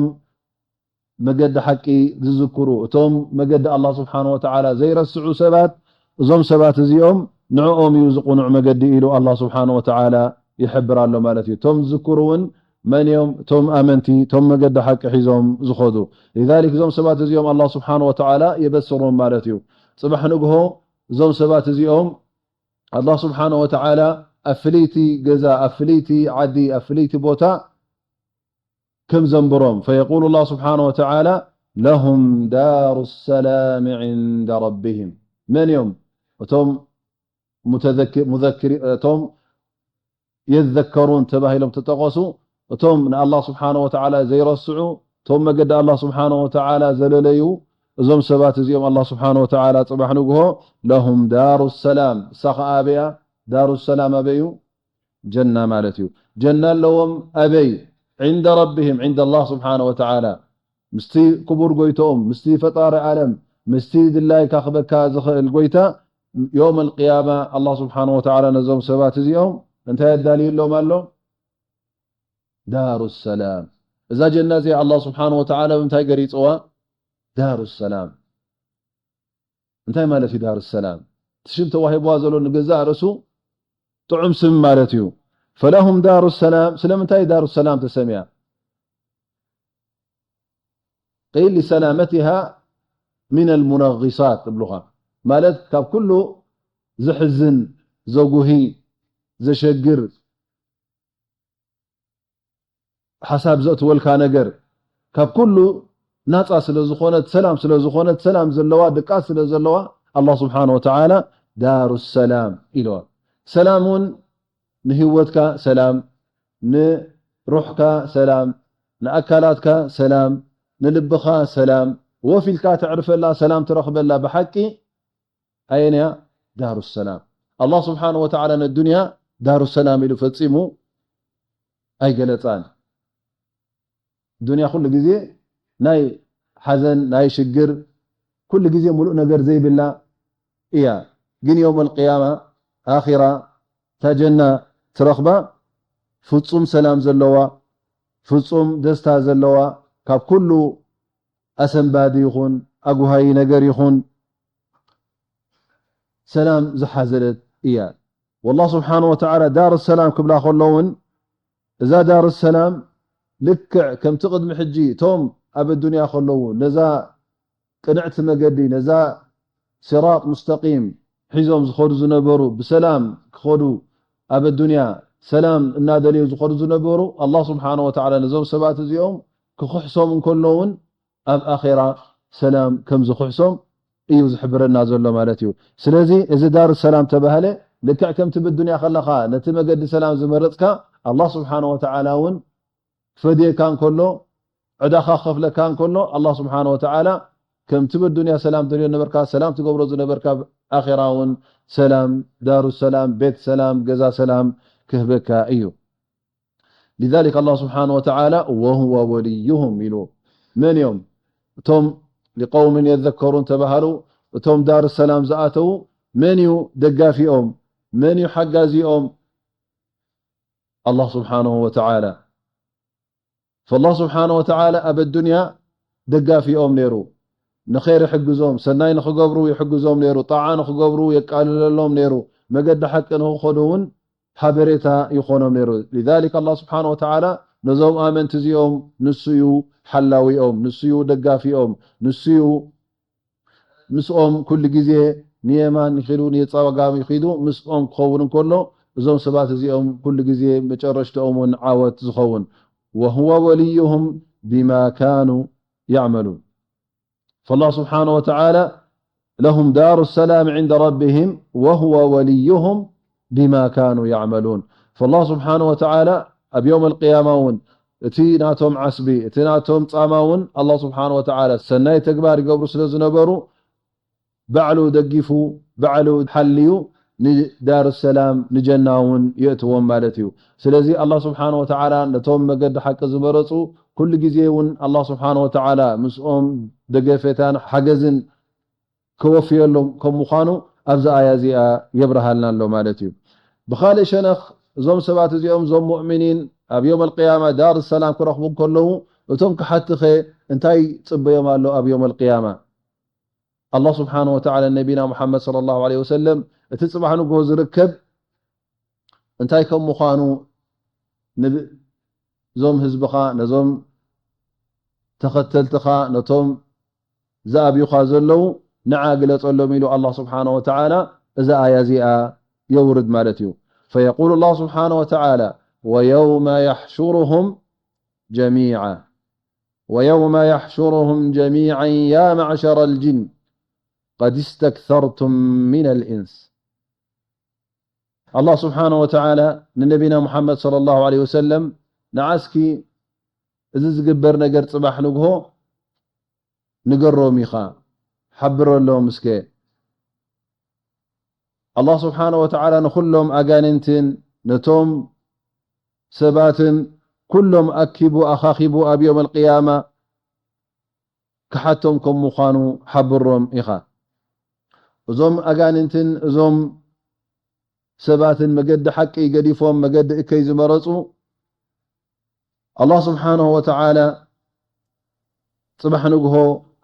መገዲ ሓቂ ዝዝክሩ፣ እቶም መገዲ ኣላህ ስብሓነ ወተዓላ ዘይረስዑ ሰባት፣ እዞም ሰባት እዚኦም ንዕኦም እዩ ዝቕኑዕ መገዲ ኢሉ ኣላህ ስብሓነ ወተዓላ ይሕብር ኣሎ ማለት እዩ። እቶም ዝዝክሩ እውን መን እዮም? እቶም ኣመንቲ፣ እቶም መገዲ ሓቂ ሒዞም ዝኸዱ። لذلك እዞም ሰባት እዚኦም ኣላህ ስብሓነ ወተዓላ የበስሮም ማለት እዩ። ጽባሕ ንግሆ እዞም ሰባት እዚኦም ኣላህ ስብሓነ ወተዓላ ኣብ ፍልይቲ ገዛ፣ ኣብ ፍልይቲ ዓዲ፣ ኣብ ፍልይቲ ቦታ ከም ዘንብሮም። فيقول الله سبحانه وتعالى: لهم دار السلام عند ربهم. መን እዮም እቶም ሙተዘኪ-፣ ሙዘክሪ-፣ እቶም የዘከሩን ተባሂሎም ተጠቐሱ? እቶም ንኣላህ ስብሓነ ወተዓላ ዘይረስዑ፣ እቶም መገዲ ኣላህ ስብሓነ ወተዓላ ዘለለዩ፣ እዞም ሰባት እዚኦም ኣላህ ስብሓነ ወተዓላ ጽባሕ ንግሆ ለሁም ዳሩ ሰላም፣ እሳ ኸዓ ኣበያ? ዳሩ ሰላም ኣበዩ? ጀና ማለት እዩ። ጀና ኣለዎም ኣበይ? عند ربهم، عند الله سبحانه وتعالى። ምስቲ ክቡር ጎይትኦም፣ ምስቲ ፈጣሪ ዓለም፣ ምስቲ ድላይካ ክበካ ዝኽእል ጎይታ፣ ዮም ኣልቅያማ ኣላህ ስብሓነ ወተዓላ ነዞም ሰባት እዚኦም እንታይ ኣዳልዩሎም ኣሎ? ዳሩ ሰላም። እዛ ጀና እዚኣ ኣላህ ስብሓነ ወተዓላ ብምንታይ ገሪጽዋ? ዳሩ ሰላም። እንታይ ማለት እዩ ዳሩ ሰላም? እቲ ሽም ተዋሂብዋ ዘሎ ንገዛእ ርእሱ ጥዑም ስም ማለት እዩ። ፈለሁም ዳሩ ሰላም። ስለምንታይ ዳሩ ሰላም ተሰሚያ? ቂል ሊሰላመቲሃ ሚነል ሙነጊሳት እብሉኻ። ማለት ካብ ኩሉ ዘሕዝን፣ ዘጉሂ፣ ዘሸግር፣ ሓሳብ ዘእትወልካ ነገር ካብ ኩሉ ናጻ ስለ ዝኾነት፣ ሰላም ስለ ዝኾነት፣ ሰላም ዘለዋ፣ ድቃስ ስለ ዘለዋ፣ ኣላህ ስብሓነ ወተዓላ ዳሩ ሰላም ኢልዋ። ሰላም እውን ንህይወትካ ሰላም፣ ንሩሕካ ሰላም፣ ንኣካላትካ ሰላም፣ ንልብኻ ሰላም፣ ወፍ ኢልካ ተዕርፈላ፣ ሰላም ትረኽበላ ብሓቂ ኣየንያ? ዳሩ ሰላም። ኣላህ ስብሓነ ወተዓላ ነዱንያ ዳሩ ሰላም ኢሉ ፈጺሙ ኣይገለጻን። ዱንያ ኩሉ ግዜ ናይ ሓዘን፣ ናይ ሽግር፣ ኩሉ ግዜ ሙሉእ ነገር ዘይብላ እያ። ግን የውመል ቅያማ፣ ኣኺራ፣ እታ ጀና ትረኽባ ፍጹም ሰላም ዘለዋ፣ ፍጹም ደስታ ዘለዋ፣ ካብ ኩሉ ኣሰንባዲ ይኹን ኣጉሃዪ ነገር ይኹን ሰላም ዝሓዘለት እያ። ወላህ ስብሓነ ወተዓላ ዳር ሰላም ክብላ ከሎ እውን፣ እዛ ዳር ሰላም ልክዕ ከምቲ ቅድሚ ሕጂ እቶም ኣብ ኣዱንያ ከለዉ ነዛ ቅንዕቲ መገዲ፣ ነዛ ሲራጥ ሙስተቂም ሒዞም ዝኸዱ ዝነበሩ፣ ብሰላም ክኸዱ፣ ኣብ ኣዱንያ ሰላም እናደለዩ ዝኸዱ ዝነበሩ፣ ኣላህ ስብሓነ ወተዓላ ነዞም ሰባት እዚኦም ክኽሕሶም እንከሎ እውን ኣብ ኣኼራ ሰላም ከም ዝኽሕሶም እዩ ዝሕብረና ዘሎ ማለት እዩ። ስለዚ እዚ ዳር ሰላም ተባህለ፣ ልክዕ ከምቲ ብዱንያ ከለኻ ነቲ መገዲ ሰላም ዝመረጽካ፣ ኣላህ ስብሓነ ወተዓላ እውን ክፈድየካ እንከሎ፣ ዕዳኻ ክኸፍለካ እንከሎ፣ ኣላህ ስብሓነ ወተዓላ ከምቲ ብዱንያ ሰላም ትደልዮ ነበርካ፣ ሰላም ትገብሮ ዝነበርካ፣ ኣኼራ እውን ሰላም፣ ዳሩ ሰላም፣ ቤት ሰላም፣ ገዛ ሰላም ክህበካ እዩ። لذلك الله سبحانه وتعالى وهو وليهم ኢሉ። መን እዮም እቶም لقوم يذكرون ተባሃሉ? እቶም ዳር ሰላም ዝኣተዉ መን እዩ ደጋፊኦም? መን እዩ ሓጋዚኦም? ኣላህ ስብሓነሁ ወተዓላ። ፈላህ ስብሓነ ወተዓላ ኣብ ኣዱንያ ደጋፊኦም ነይሩ። ንኸይር ይሕግዞም፣ ሰናይ ንኽገብሩ ይሕግዞም ነይሩ፣ ጣዓ ንኽገብሩ የቃልለሎም ነይሩ፣ መገዲ ሓቂ ንኽኸዱ እውን ሓበሬታ ይኾኖም ነይሩ። ሊዛሊክ ኣላህ ስብሓነ ወተዓላ ነዞም ኣመንቲ እዚኦም ንሱ እዩ ሓላዊኦም፣ ንሱ እዩ ደጋፊኦም፣ ንሱ እዩ ምስኦም ኩሉ ግዜ ንየማን ይኺዱ፣ ንጸጋም ይኺዱ፣ ምስኦም ክኸውን እንከሎ፣ እዞም ሰባት እዚኦም ኩሉ ግዜ መጨረሽትኦም እውን ዓወት ዝኸውን። وهو وليهم بما كانوا يعملون. فالله سبحانه وتعالى لهم دار السلام عند ربهم وهو وليهم بما كانوا يعملون. فالله سبحانه وتعالى ኣብ የውመል ቅያማ እውን እቲ ናቶም ዓስቢ፣ እቲ ናቶም ጻማ እውን ኣላህ ስብሓነ ወተዓላ ሰናይ ተግባር ይገብሩ ስለ ዝነበሩ ባዕሉ ደጊፉ፣ ባዕሉ ሓልዩ ንዳር ሰላም ንጀና እውን የእትዎም ማለት እዩ። ስለዚ ኣላህ ስብሓነ ወተዓላ ነቶም መገዲ ሓቂ ዝመረጹ ኩሉ ግዜ እውን ኣላህ ስብሓነ ወተዓላ ምስኦም ደገፌታን ሓገዝን ከወፍየሎም ከም ምዃኑ ኣብዚ ኣያ እዚኣ የብርሃልና ኣሎ ማለት እዩ። ብኻልእ ሸነኽ እዞም ሰባት እዚኦም እዞም ሙእሚኒን ኣብ የውመል ቅያማ ዳር ሰላም ክረኽቡ እንከለዉ እቶም ክሓትኸ እንታይ ጽበዮም ኣሎ ኣብ የውመል ቅያማ? ኣላህ ስብሓነ ወተዓላ ነቢና ሙሓመድ ሰለላሁ ዐለይሂ ወሰለም እቲ ጽባሕ ንግሆ ዝርከብ እንታይ ከም ምዃኑ ንብ-፣ እዞም ህዝብኻ፣ ነዞም ተኸተልትኻ፣ ነቶም ዝኣብዩኻ ዘለዉ ንዓ ግለጸሎም ኢሉ ኣላህ ስብሓነ ወተዓላ እዛ ኣያ እዚኣ የውርድ ማለት እዩ። فيقول الله سبحانه وتعالى: ويوم يحشرهم جميعا ويوم يحشرهم جميعا يا معشر الجن قد استكثرتم من الإنس. ኣላህ ስብሓነ ወተዓላ ንነቢና ሙሓመድ ሰለላሁ ዐለይሂ ወሰለም ንዓ እስኪ እዚ ዝግበር ነገር ጽባሕ ንግሆ ንገሮም ኢኻ፣ ሓብረሎም እስከ። ኣላህ ስብሓነ ወተዓላ ንኹሎም ኣጋንንትን ነቶም ሰባትን ኩሎም ኣኪቡ ኣኻኺቡ ኣብ የውመል ቅያማ ክሓቶም ከም ምዃኑ ሓብሮም ኢኻ። እዞም ኣጋንንትን እዞም ሰባትን መገዲ ሓቂ ገዲፎም መገዲ እከይ ዝመረጹ ኣላህ ስብሓነሁ ወተዓላ ጽባሕ ንግሆ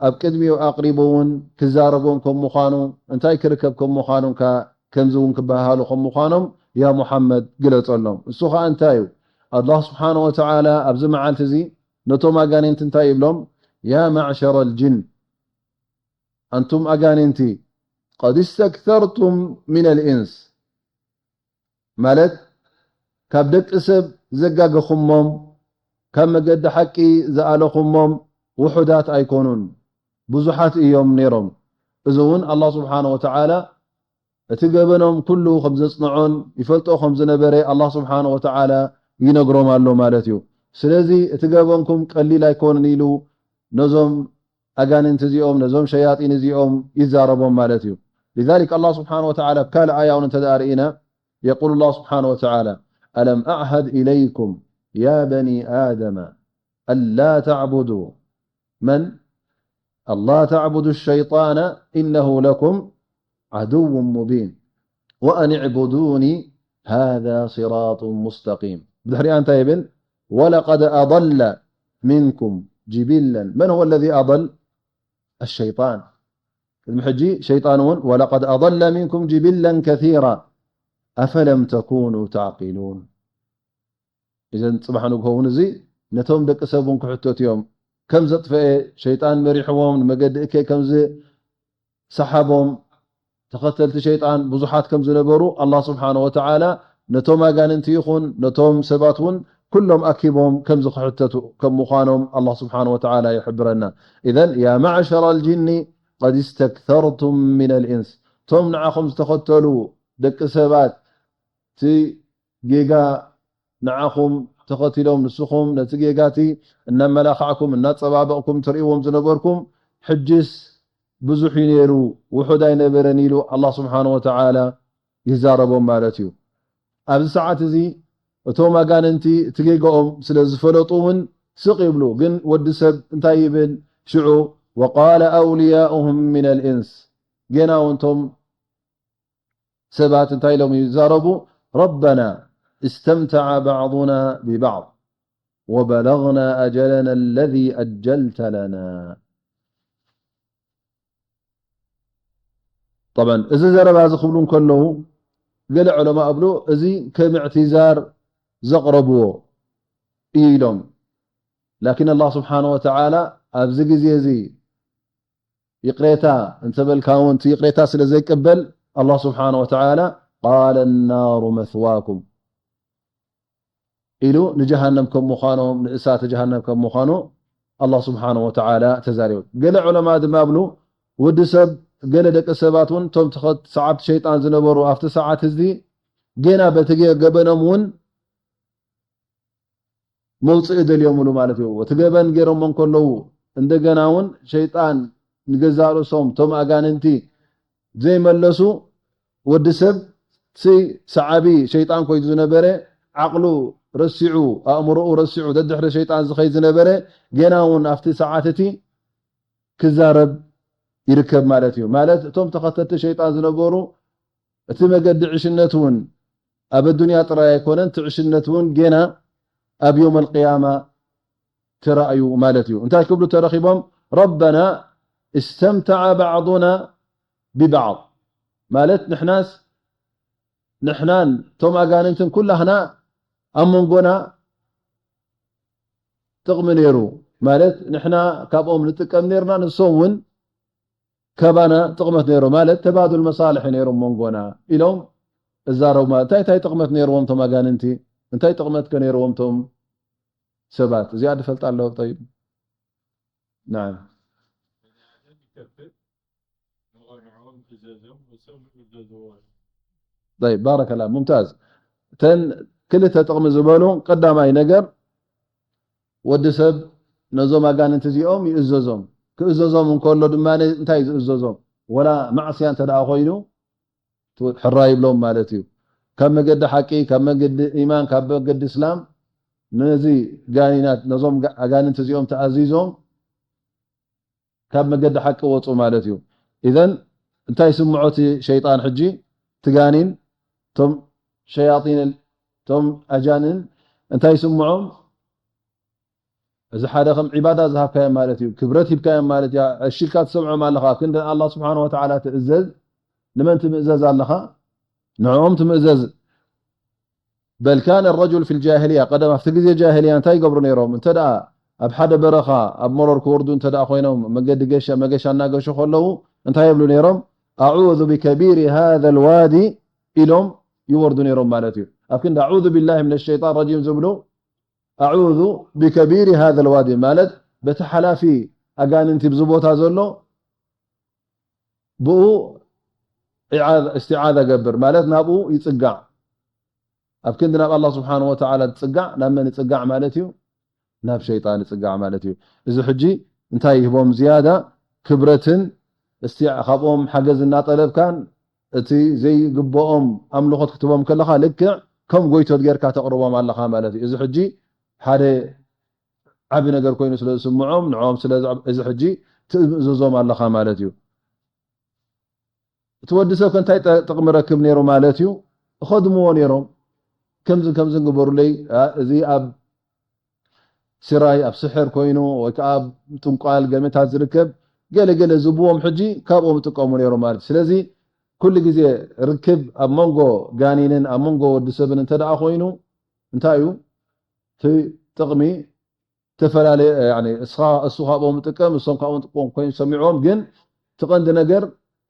ኣብ ቅድሚኡ ኣቕሪቡ እውን ክዛረቦም ከም ምዃኑ፣ እንታይ ክርከብ ከም ምዃኑ ከ-፣ ከምዚ እውን ክበሃሃሉ ከም ምዃኖም ያ ሙሓመድ ግለጸሎም። እሱ ኸኣ እንታይ እዩ? ኣላህ ስብሓነሁ ወተዓላ ኣብዚ መዓልቲ እዚ ነቶም ኣጋንንቲ እንታይ ይብሎም? ያ ማዕሸረ ልጅን፣ ኣንቱም ኣጋንንቲ፣ ቀድ እስተክሰርቱም ሚነል ኢንስ፣ ማለት ካብ ደቂ ሰብ ዘጋገኹሞም፣ ካብ መገዲ ሓቂ ዝኣለኹሞም ውሑዳት ኣይኮኑን፣ ብዙሓት እዮም ነይሮም። እዚ እውን ኣላህ ስብሓነ ወተዓላ እቲ ገበኖም ኩሉ ከም ዘጽንዖን ይፈልጦ ከም ዝነበረ ኣላህ ስብሓነ ወተዓላ ይነግሮም ኣሎ ማለት እዩ። ስለዚ እቲ ገበንኩም ቀሊል ኣይኮነን ኢሉ ነዞም ኣጋንንቲ እዚኦም፣ ነዞም ሸያጢን እዚኦም ይዛረቦም ማለት እዩ። لذلك ኣላህ ስብሓነ ወተዓላ ኣብ ካልእ ኣያ እውን እንተ ደኣ ርኢና፣ يقول الله سبحانه وتعالى: ألم أعهد إليكم يا بني آدم ألا تعبدوا من؟ ألا تعبدوا الشيطان إنه لكم عدو مبين وأن اعبدوني هذا صراط مستقيم. ብድሕሪኣ እንታይ ይብል? ولقد أضل منكم جبلا. من هو الذي أضل؟ الشيطان. ቅድሚ ሕጂ ሸይጣን እውን ولقد أضل منكم جبلا كثيرا أفلم تكونوا تعقلون. እዘን ጽባሕ ንግሆ እውን እዚ ነቶም ደቂ ሰብ እውን ክሕተቱ እዮም። ከም ዘጥፈኤ ሸይጣን መሪሕዎም ንመገዲ እከይ ከም ተኸተልቲ ሸይጣን ብዙሓት ከም ዝነበሩ ኣላህ ስብሓነ ወተዓላ ነቶም ኣጋንንቲ ይኹን ነቶም ሰባት እውን ኩሎም ኣኪቦም ከም ዝኽሕተቱ ከም ምዃኖም ኣላህ ስብሓነ ወተዓላ ይሕብረና። ኢዘን ያ ማዕሸረ ልጅኒ ቀድ እስተክተርቱም ሚነል ኢንስ፣ እቶም ንዓኹም ዝተኸተሉ ደቂ ሰባት እቲ ጌጋ ንዓኹም ተኸቲሎም ንስኹም ነቲ ጌጋ እቲ እናመላኻዕኩም እናጸባበቕኩም ትርእይዎም ዝነበርኩም ሕጅስ ብዙሕ እዩ ነይሩ፣ ውሑድ ኣይነበረን ኢሉ ኣላህ ስብሓነ ወተዓላ ይዛረቦም ማለት እዩ። ኣብዚ ሰዓት እዚ እቶም ኣጋንንቲ እቲ ጌጋኦም ስለ ዝፈለጡ እውን ስቕ ይብሉ። ግን ወዲ ሰብ እንታይ ይብል ሽዑ? ወቃለ ኣውልያኡሁም ሚነል ኢንስ፣ ጌና እውን እቶም ሰባት እንታይ ኢሎም ይዛረቡ? ረበና እስተምተዐ ባዕዱና ቢባዕድ ወበለግና ኣጀለና ለዚ ኣጀልተ ለና። ጠብዓን እዚ ዘረባ እዚ ክብሉ እንከለዉ ገለ ዑለማ እብሉ እዚ ከም እዕትዛር ዘቕረብዎ እዩ ኢሎም። ላኪን ኣላህ ስብሓነ ወተዓላ ኣብዚ ግዜ እዚ ይቕሬታ እንተበልካ እውን እቲ ይቕሬታ ስለ ዘይቅበል ኣላህ ስብሓነ ወተዓላ ቃለ ናሩ መስዋኩም ኢሉ ንጀሃነም ከም ምዃኖም ንእሳተ ጀሃነም ከም ምዃኑ ኣላህ ስብሓነ ወተዓላ ተዛሪቡ። ገለ ዑለማ ድማ እብሉ ወዲ ሰብ ገለ ደቂ ሰባት እውን እቶም ተኸ- ሰዓብቲ ሸይጣን ዝነበሩ ኣብቲ ሰዓት እዚ ጌና በቲ ገ- ገበኖም እውን መውፅኢ ደልዮምሉ ማለት እዩ። እቲ ገበን ገይሮሞ እንከለዉ እንደገና እውን ሸይጣን ንገዛእ ርእሶም እቶም ኣጋንንቲ ዘይመለሱ ወዲ ሰብ ሲ ሰዓቢ ሸይጣን ኮይኑ ዝነበረ ዓቕሉ ረሲዑ ኣእምሮኡ ረሲዑ ደድሕሪ ሸይጣን ዝኸይ ዝነበረ ገና እውን ኣብቲ ሰዓት እቲ ክዛረብ ይርከብ ማለት እዩ። ማለት እቶም ተኸተልቲ ሸይጣን ዝነበሩ እቲ መገዲ ዕሽነት እውን ኣብ ኣዱንያ ጥራይ ኣይኮነን፣ እቲ ዕሽነት እውን ጌና ኣብ ዮም ኣልቅያማ ተራእዩ ማለት እዩ። እንታይ ክብሉ ተረኺቦም? ረበና እስተምተዐ ባዕዱና ቢባዕድ፣ ማለት ንሕናስ ንሕናን እቶም ኣጋንንትን ኩላህና ኣብ መንጎና ጥቕሚ ነይሩ፣ ማለት ንሕና ካብኦም ንጥቀም ነይርና፣ ንሶም እውን ካባና ጥቕመት ነይሩ፣ ማለት ተባዱል መሳልሒ ነይሩ መንጎና ኢሎም እዛረቡ። ማለት እንታይ እንታይ ጥቕመት ነይርዎም እቶም ኣጋንንቲ? እንታይ ጥቕመት ከ ነይርዎም እቶም ሰባት? እዚኣ ድፈልጣ ኣለዎ። ጠይብ፣ ናዓም። ጠይብ፣ ባረከላ፣ ሙምታዝ። እተን ክልተ ጥቕሚ ዝበሉ፣ ቀዳማይ ነገር ወዲ ሰብ ነዞም ኣጋንንቲ እዚኦም ይእዘዞም። ክእዘዞም እንከሎ ድማ እንታይ ዝእዘዞም? ወላ ማዕስያ እንተ ደኣ ኮይኑ ሕራ ይብሎም ማለት እዩ። ካብ መገዲ ሓቂ፣ ካብ መገዲ ኢማን፣ ካብ መገዲ እስላም ነዚ ጋኒናት ነዞም ኣጋንንቲ እዚኦም ተኣዚዞም ካብ መገዲ ሓቂ ወፁ ማለት እዩ። ኢዘን እንታይ ስምዖ እቲ ሸይጣን ሕጂ? እቲ ጋኒን እቶም ሸያጢንን እቶም ኣጃንን እንታይ ስምዖም? እዚ ሓደ ከም ዒባዳ ዝሃብካዮም ማለት እዩ፣ ክብረት ሂብካዮም ማለት እዩ። ኣሺልካ ትሰምዖም ኣለኻ። ክንዲ ኣላህ ስብሓን ወተዓላ ትእዘዝ፣ ንመን ትምእዘዝ ኣለኻ? ንዕኦም ትምእዘዝ። በል ካነ ረጁል ፊል ጃሂልያ፣ ቀደም ኣብቲ ግዜ ጃሂልያ እንታይ ይገብሩ ነይሮም? እንተ ደኣ ኣብ ሓደ በረኻ ኣብ መሮር ክወርዱ እንተ ደኣ ኮይኖም፣ መገዲ ገሻ መገሻ እናገሹ ከለዉ እንታይ ይብሉ ነይሮም? ኣዑዙ ቢከቢሪ ሃዘል ዋዲ ኢሎም ይወርዱ ነይሮም ማለት እዩ። ኣብ ክንዲ ኣዑዙ ቢላሂ ሚነ ሸይጣን ረጂም ዝብሉ ኣዑዙ ቢከቢሪ ሃዘል ዋዲ ማለት በቲ ሓላፊ ኣጋንንቲ ብዚ ቦታ ዘሎ ብኡ ኢዓ- እስትዓዛ ገብር ማለት ናብኡ ይጽጋዕ። ኣብ ክንዲ ናብ ኣላህ ስብሓን ወተዓላ ትጽጋዕ፣ ናብ መን ይጽጋዕ ማለት እዩ? ናብ ሸይጣን ይጽጋዕ ማለት እዩ። እዚ ሕጂ እንታይ ይህቦም ዝያዳ ክብረትን እስቲ ካብኦም ሓገዝ እናጠለብካን እቲ ዘይግብኦም ኣምልኾት ክትቦም ከለኻ ልክዕ ከም ጎይቶት ጌርካ ተቕርቦም ኣለኻ ማለት እዩ። እዚ ሕጂ ሓደ ዓቢ ነገር ኮይኑ ስለ ዝስምዖም ንዕኦም ስለ እዚ ሕጂ ትእዝዞም ኣለኻ ማለት እዩ። እቲ ወዲ ሰብ ከ እንታይ ጠ- ጥቕሚ ረክብ ነይሩ ማለት እዩ? እኸድምዎ ነይሮም። ከምዚ ከምዚ ግበሩለይ፣ ኣ፣ እዚ ኣብ ስራይ ኣብ ስሕር ኮይኑ ወይ ከዓ ኣብ ጥንቋል ገመታት ዝርከብ ገለ ገለ ዝብዎም ሕጂ ካብኦም ይጥቀሙ ነይሮም ማለት እዩ። ስለዚ ኩሉ ግዜ ርክብ ኣብ መንጎ ጋኒንን ኣብ መንጎ ወዲ ሰብን እንተ ደኣ ኮይኑ እንታይ እዩ እቲ ጥቕሚ? ዝተፈላለየ ያኒ እስኻ እሱ ካብኦም ይጥቀም እሶም ካብኦም ይጥቀም ኮይኑ ሰሚዕዎም ግን እቲ ቀንዲ ነገር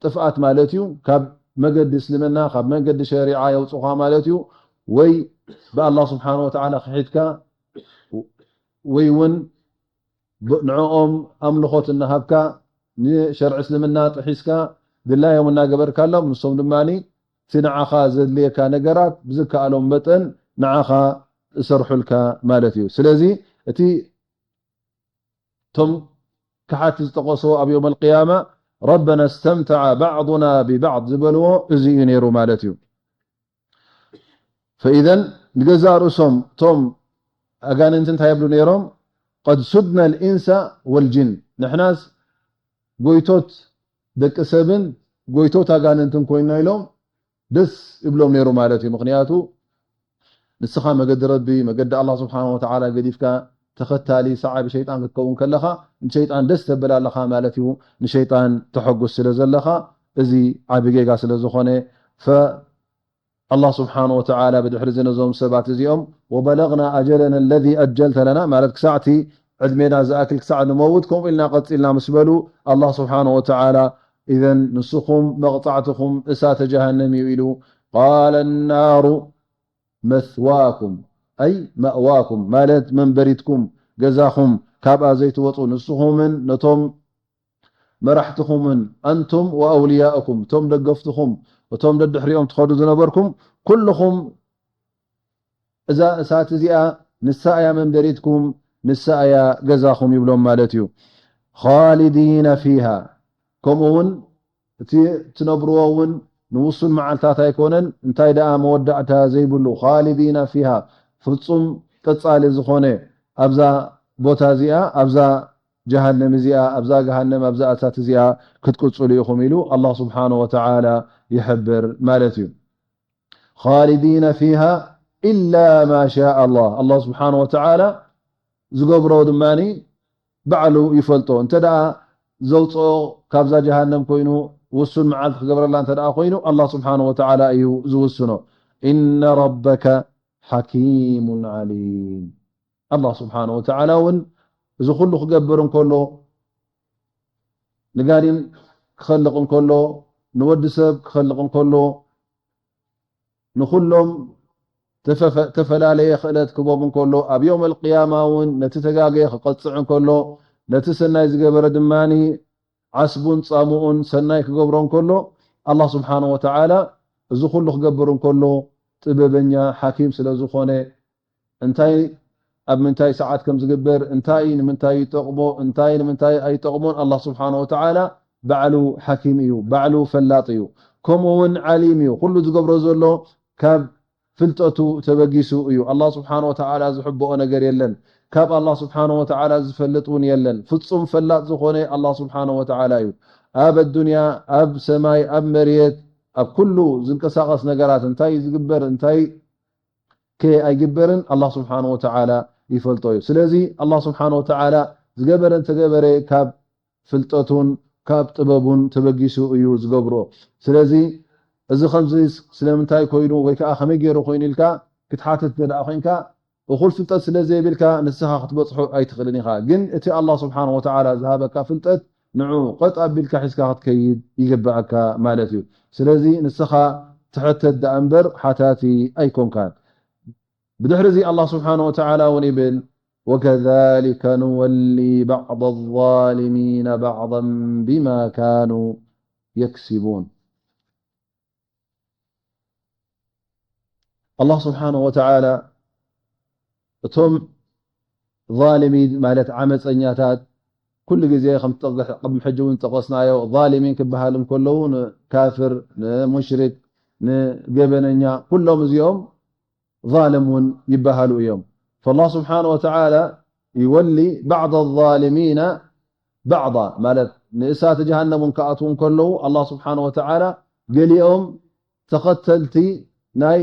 ጥፍኣት ማለት እዩ። ካብ መገዲ እስልምና፣ ካብ መገዲ ሸሪዓ የውፅኻ ማለት እዩ። ወይ ብኣላህ ስብሓን ወተዓላ ክሒድካ፣ ወይ እውን ብ-፣ ንዕኦም ኣምልኾት እናሃብካ፣ ንሸርዒ እስልምና ጥሒስካ፣ ድላዮም እናገበርካሎም፣ ንሶም ድማ እቲ ንዓኻ ዘድልየካ ነገራት ብዝከኣሎም መጠን ንዓኻ እሰርሑልካ ማለት እዩ። ስለዚ እቲ እቶም ክሓቲ ዝጠቐስዎ ኣብ የውም ኣልቅያማ፣ ረበና እስተምተዐ ባዕዱና ቢባዕድ ዝበልዎ እዚ እዩ ነይሩ ማለት እዩ። ፈኢዘን ንገዛእ ርእሶም እቶም ኣጋንንቲ እንታይ ይብሉ ነይሮም? ቀድ ሱድና ልኢንሳ ወልጅን፣ ንሕናስ ጎይቶት ደቂ ሰብን ጎይቶት ኣጋንንትን ኮይንና ኢሎም ደስ ይብሎም ነይሩ ማለት እዩ። ምኽንያቱ ንስኻ መገዲ ረቢ፣ መገዲ ኣላህ ስብሓን ወተዓላ ገዲፍካ ተኸታሊ ሰዓቢ ሸይጣን ክትከውን ከለኻ፣ ንሸይጣን ደስ ተብል ኣለኻ ማለት እዩ። ንሸይጣን ተሐጉስ ስለ ዘለኻ፣ እዚ ዓቢ ጌጋ ስለ ዝኾነ፣ ፈ-፣ ኣላህ ስብሓን ወተዓላ ብድሕሪ እዚ ነዞም ሰባት እዚኦም፣ ወበለግና ኣጀለና ለዚ ኣጀልተ ለና፣ ማለት ክሳዕቲ ዕድሜና ዝኣክል ክሳዕ ንመውት ከምኡ ኢልና ቀፂልና ምስ በሉ፣ ኣላህ ስብሓን ወተዓላ፣ ኢዘን ንስኹም መቕፃዕትኹም እሳተ ጀሃነም እዩ ኢሉ፣ ቃለ ናሩ መስዋኩም፣ ኣይ መእዋኩም፣ ማለት መንበሪትኩም፣ ገዛኹም፣ ካብኣ ዘይትወፁ፣ ንስኹምን ነቶም መራሕትኹምን፣ ኣንቱም ወኣውልያእኩም፣ እቶም ደገፍትኹም፣ እቶም ደድሕሪኦም ትኸዱ ዝነበርኩም፣ ኩልኹም እዛ እሳት እዚኣ ንሳ እያ መንበሪትኩም፣ ንሳ እያ ገዛኹም ይብሎም ማለት እዩ። ኻሊዲነ ፊሃ፣ ከምኡ እውን እቲ ትነብርዎ እውን ንውሱን መዓልታት ኣይኮነን፣ እንታይ ደኣ መወዳእታ ዘይብሉ፣ ኻሊዲነ ፊሃ፣ ፍጹም ቀጻሊ ዝኾነ ኣብዛ ቦታ እዚኣ፣ ኣብዛ ጀሃነም እዚኣ፣ ኣብዛ ገሃነም፣ ኣብዛ እሳት እዚኣ ክትቅጽሉ ኢኹም ኢሉ ኣላህ ስብሓነ ወተዓላ ይሕብር ማለት እዩ። ኻሊዲነ ፊሃ ኢላ ማ ሻ ኣላህ። ኣላህ ስብሓነ ወተዓላ ዝገብሮ ድማ ባዕሉ ይፈልጦ። እንተ ደኣ ዘውፅኦ ካብዛ ጀሃነም ኮይኑ፣ ውሱን መዓልቲ ክገብረላ እንተ ደኣ ኮይኑ፣ ኣላህ ስብሓነ ወተዓላ እዩ ዝውስኖ። ኢነ ረበከ ሓኪሙን ዓሊም። ኣላህ ስብሓነ ወተዓላ እውን እዚ ኩሉ ክገብር እንከሎ፣ ንጋኔን ክኸልቕ እንከሎ፣ ንወዲ ሰብ ክኸልቕ እንከሎ፣ ንኹሎም ተፈፈ-፣ ተፈላለየ ክእለት ክቦም እንከሎ፣ ኣብ የውም ኣልቅያማ እውን ነቲ ተጋገየ ክቐጽዕ እንከሎ፣ ነቲ ሰናይ ዝገበረ ድማ ዓስቡን ጻምኡን ሰናይ ክገብሮ እንከሎ፣ ኣላህ ስብሓነ ወተዓላ እዚ ኩሉ ክገብር እንከሎ ጥበበኛ ሓኪም ስለ ዝኾነ፣ እንታይ ኣብ ምንታይ ሰዓት ከም ዝግበር፣ እንታይ ንምንታይ ይጠቕሞ፣ እንታይ ንምንታይ ኣይጠቕሞን፣ ኣላህ ስብሓነ ወተዓላ ባዕሉ ሓኪም እዩ፣ ባዕሉ ፈላጥ እዩ። ከምኡ እውን ዓሊም እዩ። ኩሉ ዝገብሮ ዘሎ ካብ ፍልጠቱ ተበጊሱ እዩ። ኣላህ ስብሓነ ወተዓላ ዝሕብኦ ነገር የለን። ካብ ኣላህ ስብሓነ ወተዓላ ዝፈልጥ እውን የለን። ፍጹም ፈላጥ ዝኾነ ኣላህ ስብሓነ ወተዓላ እዩ። ኣብ ኣዱንያ፣ ኣብ ሰማይ፣ ኣብ መሬት፣ ኣብ ኩሉ ዝንቀሳቐስ ነገራት እንታይ ዝግበር፣ እንታይ ከ ኣይግበርን ኣላህ ስብሓነ ወተዓላ ይፈልጦ እዩ። ስለዚ ኣላህ ስብሓነ ወተዓላ ዝገበረ እንተገበረ ካብ ፍልጠቱን ካብ ጥበቡን ተበጊሱ እዩ ዝገብሮ። ስለዚ እዚ ከምዚ ስለምንታይ ኮይኑ ወይ ከዓ ከመይ ገይሩ ኮይኑ ኢልካ ክትሓትት እንተ ደኣ ኮይንካ፣ እኹል ፍልጠት ስለ ዘይብልካ ንስኻ ክትበጽሖ ኣይትኽእልን ኢኻ። ግን እቲ ኣላህ ስብሓነ ወተዓላ ዝሃበካ ፍልጠት ንዑ ቀጥ ኣቢልካ ሒዝካ ክትከይድ ይግብኣካ ማለት እዩ። ስለዚ ንስኻ ትሕተት ደኣ እምበር ሓታቲ ኣይኮንካን። ብድሕሪ እዚ ኣላህ ስብሓነ ወተዓላ እውን ይብል፣ ወከዛሊከ ንወሊ ባዕض ዛሊሚነ ባዕضን ቢማ ካኑ የክስቡን። ኣላህ ስብሓነ ወተዓላ እቶም ዛሊሚን ማለት ዓመፀኛታት ኩሉ ግዜ ከም ዝጠቕስ-፣ ቅድሚ ሕጂ እውን ዝጠቐስናዮ ዛሊሚን ክበሃል እንከለዉ ንካፍር፣ ንሙሽሪክ፣ ንገበነኛ ኩሎም እዚኦም ዛልም እውን ይበሃሉ እዮም። ፈላህ ስብሓነ ወተዓላ ይወሊ ባዕض ዛሊሚና ባዕض ማለት ንእሳተ ጀሃነም እውን ክኣትዉ እንከለዉ ኣላህ ስብሓነ ወተዓላ ገሊኦም ተኸተልቲ ናይ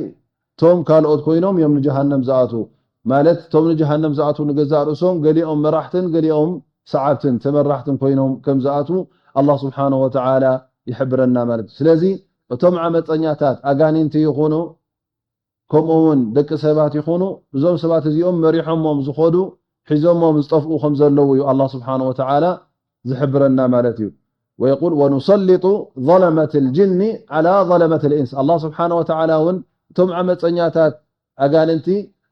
ቶም ካልኦት ኮይኖም እዮም ንጀሃነም ዝኣትዉ። ማለት ቶም ንጀሃነም ዝኣትዉ ንገዛእ ርእሶም ገሊኦም መራሕትን ገሊኦም ሰዓብትን ተመራሕትን ኮይኖም ከም ዝኣትዉ ኣላህ ስብሓነ ወተዓላ ይሕብረና ማለት እዩ። ስለዚ እቶም ዓመፀኛታት ኣጋኒንቲ ይኹኑ ከምኡ እውን ደቂ ሰባት ይኹኑ እዞም ሰባት እዚኦም መሪሖሞም ዝኸዱ ሒዞሞም ዝጠፍኡ ከም ዘለዉ እዩ ኣላህ ስብሓነ ወተዓላ ዝሕብረና ማለት እዩ። ويقول: ونسلط ظلمة الجن على ظلمة الإنس. ኣላህ ስብሓነ ወተዓላ እውን እቶም ዓመፀኛታት ኣጋንንቲ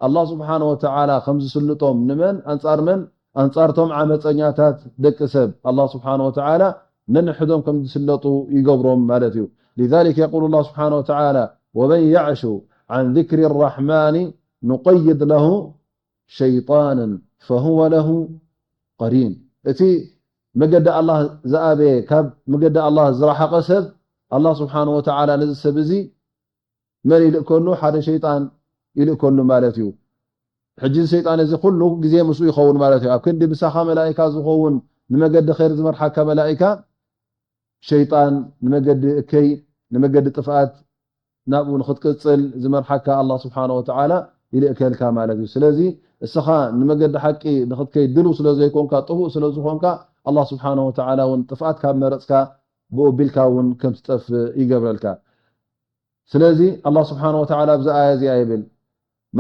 ኣላህ ስብሓነ ወተዓላ ከም ዝስልጦም ንመን? ኣንጻር መን? ኣንጻርቶም ዓመፀኛታት ደቂ ሰብ ኣላህ ስብሓነ ወተዓላ ነንሕዶም ከም ዝስለጡ ይገብሮም ማለት እዩ። لذلك يقول الله سبحانه وتعالى: ومن يعش عن ذكر الرحمن نقيض له شيطانا فهو له قرين. እቲ መገዲ ኣላህ ዝኣበየ፣ ካብ መገዲ ኣላህ ዝረሓቐ ሰብ ኣላህ ስብሓነ ወተዓላ ነዚ ሰብ እዚ መን ይልእከሉ? ሓደ ሸይጣን ይልእከሉ ማለት እዩ። ሕጂ እዚ ሸይጣን እዚ ኩሉ ግዜ ምስኡ ይኸውን ማለት እዩ። ኣብ ክንዲ ምሳኻ መላኢካ ዝኸውን፣ ንመገዲ ኸይር ዝመርሓካ መላኢካ፣ ሸይጣን ንመገዲ እከይ፣ ንመገዲ ጥፍኣት ናብኡ ንኽትቅጽል ዝመርሓካ ኣላህ ስብሓነ ወተዓላ ይልእከልካ ማለት እዩ። ስለዚ እስኻ ንመገዲ ሓቂ ንኽትከይድ ድልው ስለ ዘይኮንካ፣ ጥፉእ ስለ ዝኾንካ፣ ኣላህ ስብሓነ ወተዓላ እውን ጥፍኣት ካብ መረጽካ ብኡ ኣቢልካ እውን ከም ትጠፍእ ይገብረልካ። ስለዚ ኣላህ ስብሓነ ወተዓላ ኣብዚ ኣያ እዚኣ ይብል፣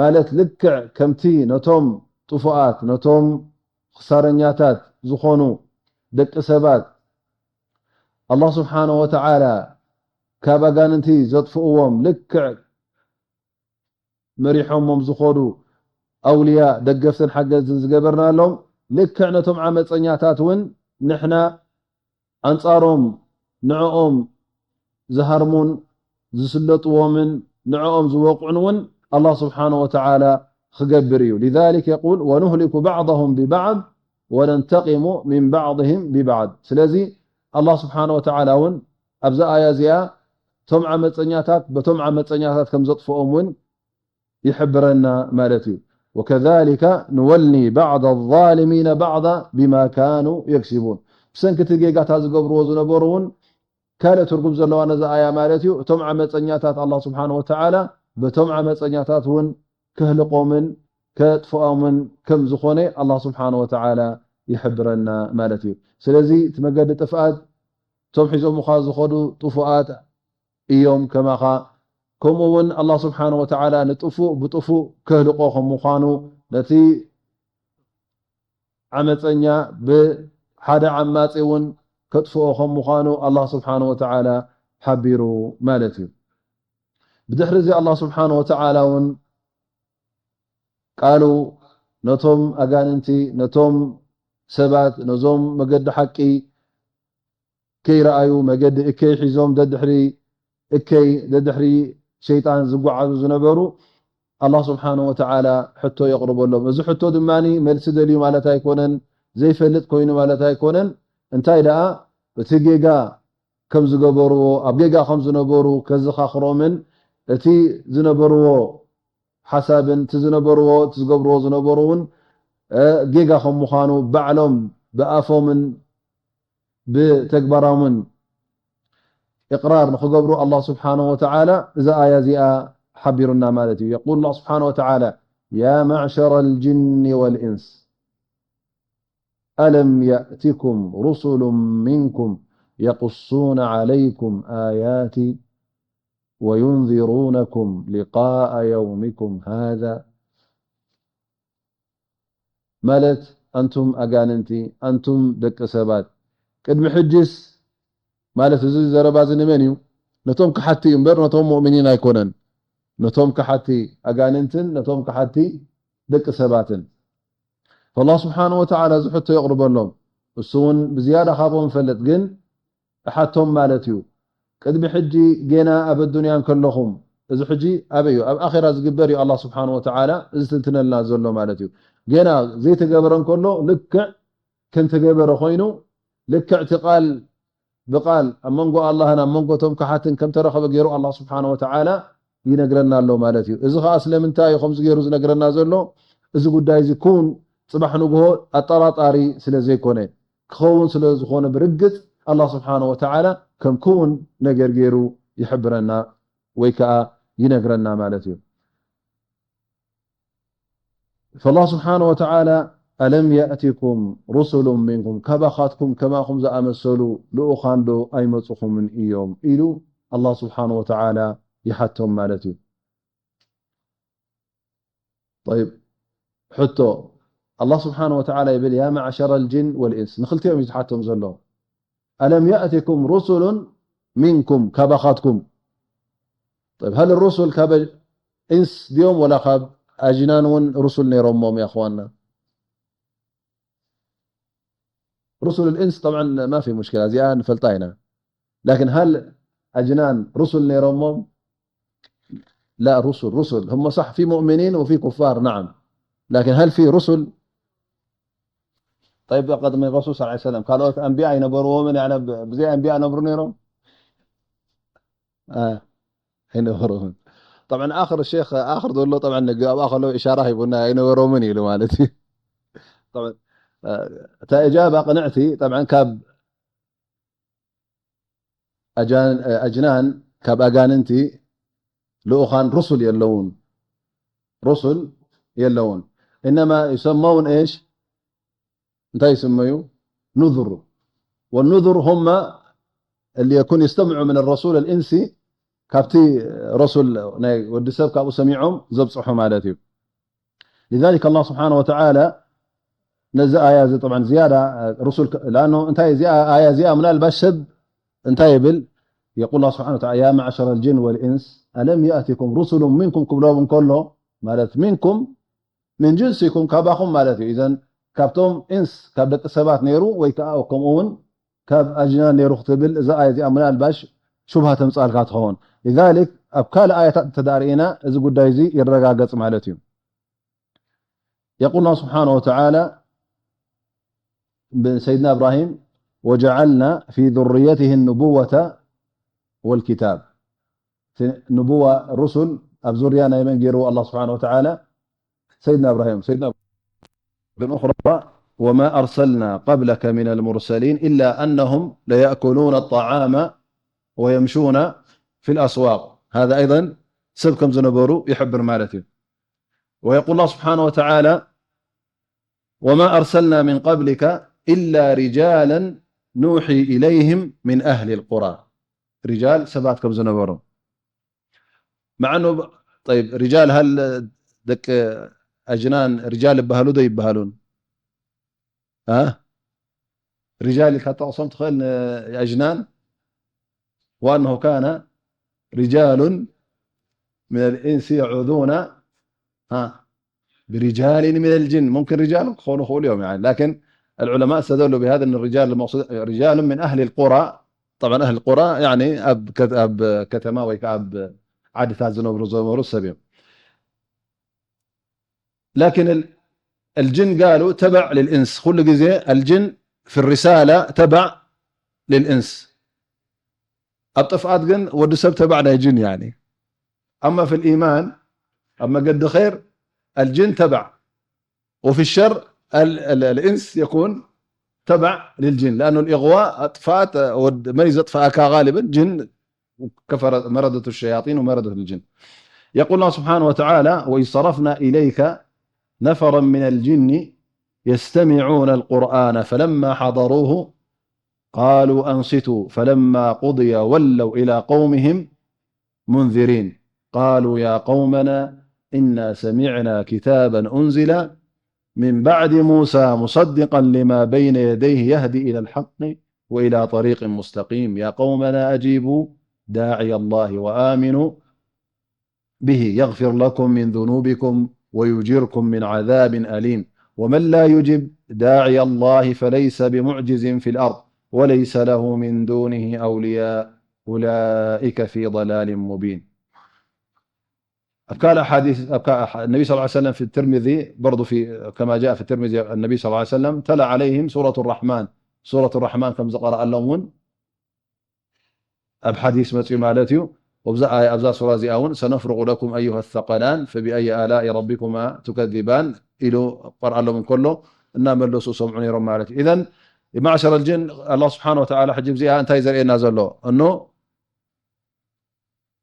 ማለት ልክዕ ከምቲ ነቶም ጥፉኣት፣ ነቶም ክሳረኛታት ዝኾኑ ደቂ ሰባት ኣላህ ስብሓነ ወተዓላ ካብ ኣጋንንቲ ዘጥፍእዎም፣ ልክዕ መሪሖሞም ዝኾዱ ኣውልያ፣ ደገፍትን ሓገዝትን ዝገበርናሎም፣ ልክዕ ነቶም ዓመፀኛታት እውን ንሕና ኣንጻሮም ንዕኦም ዝሃርሙን ዝስለጥዎምን ንዕኦም ዝወቕዑን እውን ኣላህ ስብሓነ ወተዓላ ክገብር እዩ። لذلك يقول: ونهلك بعضهم ببعض وننتقم من بعضهم ببعض። ስለዚ ኣላህ ስብሓነ ወተዓላ እውን ኣብዛ ኣያ እዚኣ እቶም ዓመፀኛታት በቶም ዓመፀኛታት ከም ዘጥፍኦም እውን ይሕብረና ማለት እዩ። وكذلك نولي بعض الظالمين بعضا بما كانوا يكسبون። ብሰንኪ እቲ ጌጋታት ዝገብርዎ ዝነበሩ እውን ካልእ ትርጉም ዘለዋ ነዛ ኣያ ማለት እዩ። እቶም ዓመፀኛታት ኣላህ ስብሓነ ወተዓላ በቶም ዓመፀኛታት እውን ከህልቆምን ከጥፍኦምን ከም ዝኾነ ኣላህ ስብሓነ ወተዓላ ይሕብረና ማለት እዩ። ስለዚ እቲ መገዲ ጥፍኣት እቶም ሒዞምኻ ዝኸዱ ጥፉኣት እዮም ከማኻ። ከምኡ እውን ኣላህ ስብሓነ ወተዓላ ንጥፉእ ብጥፉእ ከህልቆ ከም ምዃኑ፣ ነቲ ዓመፀኛ ብሓደ ዓማፂ እውን ከጥፍኦ ከም ምዃኑ ኣላህ ስብሓነ ወተዓላ ሓቢሩ ማለት እዩ። ብድሕሪ እዚ ኣላህ ስብሓነ ወተዓላ እውን ቃሉ ነቶም ኣጋንንቲ፣ ነቶም ሰባት፣ ነዞም መገዲ ሓቂ ከይረኣዩ መገዲ እከይ ሒዞም ደድሕሪ እከይ፣ ደድሕሪ ሸይጣን ዝጓዓዙ ዝነበሩ ኣላህ ስብሓነ ወተዓላ ሕቶ የቕርበሎም። እዚ ሕቶ ድማ መልሲ ደልዩ ማለት ኣይኮነን፣ ዘይፈልጥ ኮይኑ ማለት ኣይኮነን። እንታይ ደኣ እቲ ጌጋ ከም ዝገበርዎ፣ ኣብ ጌጋ ከም ዝነበሩ ከዘኻኽሮምን እቲ ዝነበርዎ ሓሳብን እቲ ዝነበርዎ፣ እቲ ዝገብርዎ ዝነበሩ እውን እ፣ ጌጋ ከም ምዃኑ ባዕሎም ብኣፎምን ብተግባሮምን ኢቕራር ንኽገብሩ ኣላህ ስብሓነሁ ወተዓላ እዛ ኣያ እዚኣ ሓቢሩና ማለት እዩ። የቁል ኣላህ ስብሓነሁ ወተዓላ: يا معشر الجن والإنس ألم يأتكم رسل منكم يقصون عليكم آياتي وينذرونكم لقاء يومكم هذا ማለት ኣንቱም ኣጋንንቲ፣ ኣንቱም ደቂ ሰባት፣ ቅድሚ ሕጅስ ማለት እዚ ዘረባ እዚ ንመን እዩ? ነቶም ከሓቲ እዩ እምበር ነቶም ሙእሚኒን ኣይኮነን። ነቶም ከሓቲ ኣጋንንትን ነቶም ከሓቲ ደቂ ሰባትን። ፈላህ ስብሓነ ወተዓላ እዚ ሕቶ የቕርበሎም። እሱ እውን ብዝያዳ ካብኦም ይፈልጥ፣ ግን እሓቶም ማለት እዩ። ቅድሚ ሕጂ ጌና ኣብ ኣዱንያ እንከለኹም፣ እዚ ሕጂ ኣበይ እዩ? ኣብ ኣኼራ ዝግበር እዩ። ኣላህ ስብሓነ ወተዓላ እዚ ትንትነልና ዘሎ ማለት እዩ። ጌና ዘይተገበረ እንከሎ ልክዕ ከምተገበረ ኮይኑ፣ ልክዕ እቲ ቃል ብቃል ኣብ መንጎ ኣላህን ኣብ መንጎ እቶም ከሓትን ከምተረኸበ ገይሩ ኣላህ ስብሓነ ወተዓላ ይነግረና ኣሎ ማለት እዩ። እዚ ኸዓ ስለምንታይ እዩ ከምዚ ገይሩ ዝነግረና ዘሎ? እዚ ጉዳይ እዚ ክውን ጽባሕ ንግሆ ኣጠራጣሪ ስለ ዘይኮነ፣ ክኸውን ስለ ዝኾነ ብርግጽ ኣላህ ስብሓነ ወተዓላ ከም ክውን ነገር ገይሩ ይሕብረና ወይ ከኣ ይነግረና ማለት እዩ። ፈላህ ስብሓነ ወተዓላ፣ "ኣለም የእቲኩም ሩሱሉን ሚንኩም?" ካባኻትኩም ከማኹም ዝኣመሰሉ ልኡኻን ዶ ኣይመጹኹምን እዮም? ኢሉ ኣላህ ስብሓነ ወተዓላ ይሓቶም ማለት እዩ። ጠይብ፣ ሕቶ፣ ኣላህ ስብሓነ ወተዓላ ይብል፣ "ያ መዕሸረ ልጅን ወልኢንስ", ንኽልቲኦም እዩ ዝሓቶም ዘሎ። ألم يأتكم رسل منكم، ካባኻትኩም። طيب، هل الرسل ካብ ኢንስ ድዮም ወላ ካብ ኣጅናን እውን ሩሱል ነይሮሞም? يا أخوانا، رسل الإنس طبعا ما في مشكلة، እዚኣ ንፈልጣ ኢና። لكن هل ኣጅናን ሩሱል ነይሮሞም؟ لا، رسل، رسل هم صح، في مؤمنين وفي كفار، نعم، لكن هل في رسل؟ طيب، قدم الرسول صلى الله عليه وسلم ካልኦት ኣንቢያ ኣይነበርዎምን? يعني ብዘይ ኣንቢያ ነብሩ ነይሮም? ኣይነበሮምን። طبعا آخر الشيخ آخر ዘሎ طبعا ኣብኣ ከለዉ إشارة ሂቡና ኣይነበሮምን ኢሉ ማለት እዩ። طبعا እታ إجابة ቅንዕቲ طبعا ካብ ኣጃን-፣ ኣጅናን ካብ ኣጋንንቲ ልኡኻን ሩሱል የለውን፣ ሩሱል የለውን። إنما يسمون إيش؟ እንታይ ይስመዩ? نذر. والنذر هم اللي يكون يستمع من الرسول الإنسي، ካብቲ ረሱል ናይ ወዲ ሰብ ካብኡ ሰሚዖም ዘብጽሑ ማለት እዩ። لذلك الله سبحانه وتعالى ነዚ ኣያ እዚ طبعا ዝያዳ ሩሱል ك-، لأنه እንታይ እዚኣ ኣያ እዚኣ ምናልባሽ ሰብ እንታይ ይብል? يقول الله سبحانه وتعالى: يا معشر الجن والإنس ألم يأتكم رسل منكم ክብሎም እንከሎ ማለት منكم من جنسكم ካባኹም ማለት እዩ። إذن ካብቶም ኢንስ ካብ ደቂ ሰባት ነይሩ ወይ ከዓ ከምኡ እውን ካብ ኣጅናን ነይሩ ክትብል እዛ ኣያ እዚኣ ምናልባሽ ሹብሃ ተምጻልካ ትኸውን። لذلك ኣብ ካልእ ኣያታት እንተ ደኣ ርኢና እዚ ጉዳይ እዚ ይረጋገጽ ማለት እዩ። يقول الله سبحانه وتعالى بسيدنا إبراهيم: وجعلنا في ذريته النبوة والكتاب. ንቡዋ ሩሱል ኣብ ዙርያ ናይ መን ገይርዎ ኣላህ ስብሓነ ወተዓላ? ሰይድና እብራሂም። ሰይድና ግን أخرى: وما أرسلنا قبلك من المرسلين إلا أنهم ليأكلون الطعام ويمشون في الأسواق. هذا أيضا ሰብ ከም ዝነበሩ ይሕብር ማለት እዩ። ويقول الله سبحانه وتعالى: وما أرسلنا من قبلك إلا رجالا نوحي إليهم من أهل القرى. رجال ሰባት ከም ዝነበሩ مع أنه، طيب، رجال هل ደቂ ኣጅናን رجال ይበሃሉ ዶ ይበሃሉን؟ ها؟ رجال ኢልካ ትጠቕሶም ትኽእል ንኣጅናን؟ وأنه كان رجال من الإنس يعوذون، ها، برجال من الجن. ممكن رجال ክኾኑ ይኽእሉ እዮም يعني، لكن العلماء استدلوا بهذا أن الرجال المقصود رجال من أهل القرى. طبعا أهل القرى يعني ኣብ ከ-، ኣብ ከተማ ወይ ከዓ ኣብ ዓድታት ዝነብሩ ዝነበሩ ሰብ እዮም። لكن ال-، الجن قالوا تبع للإنس. ኩሉ ግዜ الجن في الرسالة تبع للإنس. ኣብ ጥፍኣት ግን ወዲ ሰብ ተባዕ ናይ ጅን يعني. أما في الإيمان ኣብ መገዲ ኸይር الجن تبع، وفي الشر ال-، ال-، الإنس يكون تبع للجن، لأنه الإغواء ጥፍኣት ወድ-፣ መን እዩ ዘጥፍኣካ غالبا ጅን كفر مردة الشياطين ومردة الجن. يقول الله سبحانه وتعالى: وإذ صرفنا إليك نفرا من الجن يستمعون القرآن فلما حضروه قالوا أنصتوا فلما قضي ولوا إلى قومهم منذرين قالوا يا قومنا إنا سمعنا كتابا أنزل من بعد موسى مصدقا لما بين يديه يهدي إلى الحق وإلى طريق مستقيم يا قومنا أجيبوا داعي الله وآمنوا به يغفر لكم من ذنوبكم ويجركم من عذاب أليم ومن لا يجب داعي الله فليس بمعجز في الأرض وليس له من دونه أولياء أولئك في ضلال مبين. ኣብ ካልእ ሓዲስ፣ ኣብ ካ-፣ ነቢ صلى الله عليه وسلم في الترمذي برضو في، كما جاء في الترمذي النبي صلى الله عليه وسلم تلا عليهم سورة الرحمن، سورة الرحمن ከም ዝቐረኣሎም እውን ኣብ ሓዲስ መፅኡ ማለት እዩ። ኣብዛ ኣያ፣ ኣብዛ ሱራ እዚኣ እውን سنفرغ لكم أيها الثقلان فبأي آلاء ربكما تكذبان ኢሉ ቀርኣሎም እንከሎ እናመለሱ ሰምዑ ነይሮም ማለት እዩ። إذن معشر الجن الله سبحانه وتعالى ሕጂ እዚኣ እንታይ ዘርእየና ዘሎ እኖ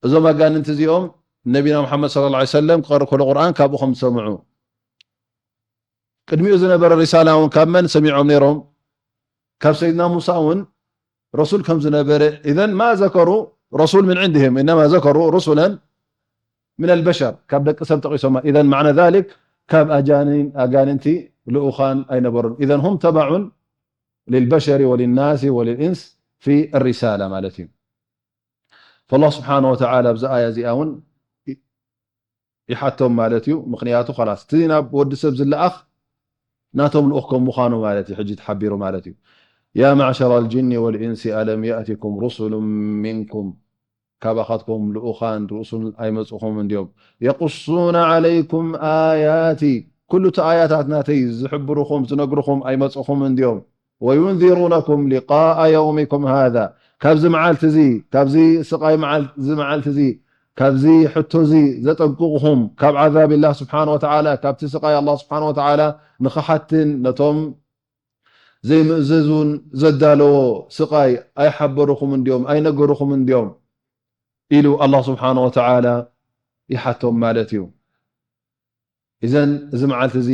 እዞም ኣጋንንቲ እዚኦም ነቢና ሙሓመድ صلى الله عليه وسلم ክቐርእ ከሎ ቁርኣን ካብኡ ከም ዝሰምዑ፣ ቅድሚኡ ዝነበረ ሪሳላ እውን ካብ መን ሰሚዖም ነይሮም? ካብ ሰይድና ሙሳ እውን ረሱል ከም ዝነበረ። إذن ما ذكروا رسول من عندهم إنما ذكروا رسلا من البشر ካብ ደቂ ሰብ ጠቒሶማ። إذن معنى ذلك ካብ ኣጃኒ-፣ ኣጋንንቲ ልኡኻን ኣይነበሩን። إذن هم تبع للبشر وللناس وللإنس في الرسالة ማለት እዩ። فالله سبحانه وتعالى ኣብዚ ኣያ እዚኣ እውን ይሓቶም ማለት እዩ። ምኽንያቱ ኸላስ እቲ ናብ ወዲ ሰብ ዝለኣኽ ናቶም ልኡኽ ከም ምዃኑ ማለት እዩ። ሕጂ ተሓቢሩ ማለት እዩ። يا معشر الجن والإنس ألم يأتكم رسل منكم ካባኻትኩም ልኡኻን ርሱል ኣይመጽኹም እንድዮም። يقصون عليكم آياتي ኩሉ እቲ ኣያታት ናተይ ዝሕብርኹም ዝነግርኹም ኣይመጽኹም እንድዮም። وينذرونكم لقاء يومكم هذا ካብዚ መዓልቲ እዚ ካብዚ ስቓይ መዓል- እዚ መዓልቲ እዚ ካብዚ ሕቶ እዚ ዘጠንቅቑኹም ካብ ዓዛብ ላህ ስብሓን ወተዓላ ካብቲ ስቓይ ኣላህ ስብሓን ወተዓላ ንኽሓትን ነቶም ዘይምእዘዙን ዘዳለዎ ስቓይ ኣይሓበሩኹም እንድዮም ኣይነገሩኹም እንድዮም ኢሉ ኣላህ ስብሓን ወተዓላ ይሓቶም ማለት እዩ። እዘን እዚ መዓልቲ እዚ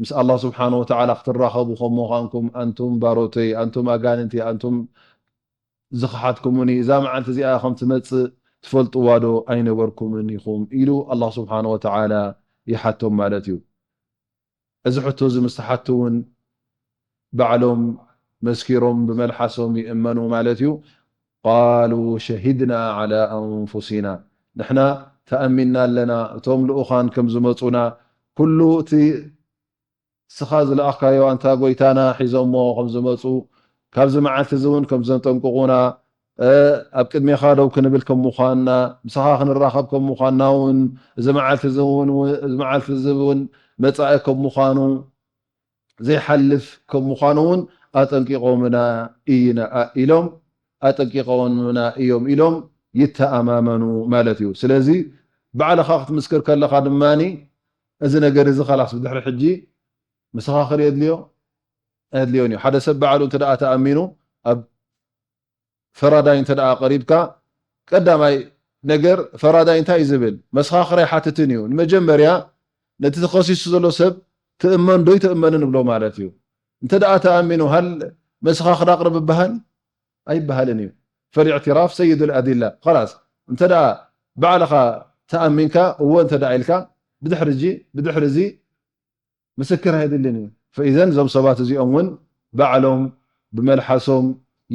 ምስ ኣላህ ስብሓን ወተዓላ ክትራኸቡ ከም ምዃንኩም ኣንቱም ባሮተይ ኣንቱም ኣጋንንቲ ኣንቱም ዝኸሓትኩምኒ እዛ መዓልቲ እዚኣ ከም ትመጽእ ትፈልጥዋ ዶ ኣይነበርኩምን ኢኹም ኢሉ ኣላህ ስብሓን ወተዓላ ይሓቶም ማለት እዩ። እዚ ሕቶ እዚ ምስ ተሓቱ እውን ባዕሎም መስኪሮም ብመልሓሶም ይእመኑ ማለት እዩ። قالوا شهدنا على أنفسنا ንሕና ተኣሚንና ኣለና እቶም ልኡኻን ከም ዝመፁና ኩሉ እቲ ንስኻ ዝለኣኽካዮ ኣንታ ጎይታና ሒዞሞ ከም ዝመፁ ካብዚ መዓልቲ እዚ እውን ከም ዘንጠንቅቑና ኣብ ቅድሜኻ ደው ክንብል ከም ምዃንና ምሳኻ ክንራኸብ ከም ምዃንና እውን እዚ መዓልቲ እዚ እውን እዚ መዓልቲ እዚ እውን መጻኢ ከም ምዃኑ ዘይሓልፍ ከም ምዃኑ እውን ኣጠንቂቖምና ኢሎም ኣጠንቂቖምና እዮም ኢሎም ይተኣማመኑ ማለት እዩ። ስለዚ ባዕልኻ ክትምስክር ከለኻ ድማ እዚ ነገር እዚ ኻላስ ብድሕሪ ሕጂ ምስኻኽር የድልዮ ኣየድልዮን እዩ። ሓደ ሰብ ባዕሉ እንተ ደኣ ተኣሚኑ ኣብ ፈራዳይ እንተ ደኣ ቀሪብካ ቀዳማይ ነገር ፈራዳይ እንታይ እዩ ዝብል መስኻኽር ኣይሓትትን እዩ። ንመጀመርያ ነቲ ተኸሲሱ ዘሎ ሰብ ትእመን ዶ ይትእመንን ንብሎ ማለት እዩ። እንተ ደኣ ተኣሚኑ ሃል መስኻኽር ኣቕርብ ይበሃል ኣይበሃልን እዩ። فالاعتراف سيد الأدلة خلاص እንተ ደኣ ባዕልኻ ተኣሚንካ እወ እንተ ደኣ ኢልካ ብድሕሪ እዚ ብድሕሪ እዚ ምስክር ኣየድልን እዩ። فإذا እዞም ሰባት እዚኦም እውን ባዕሎም ብመልሓሶም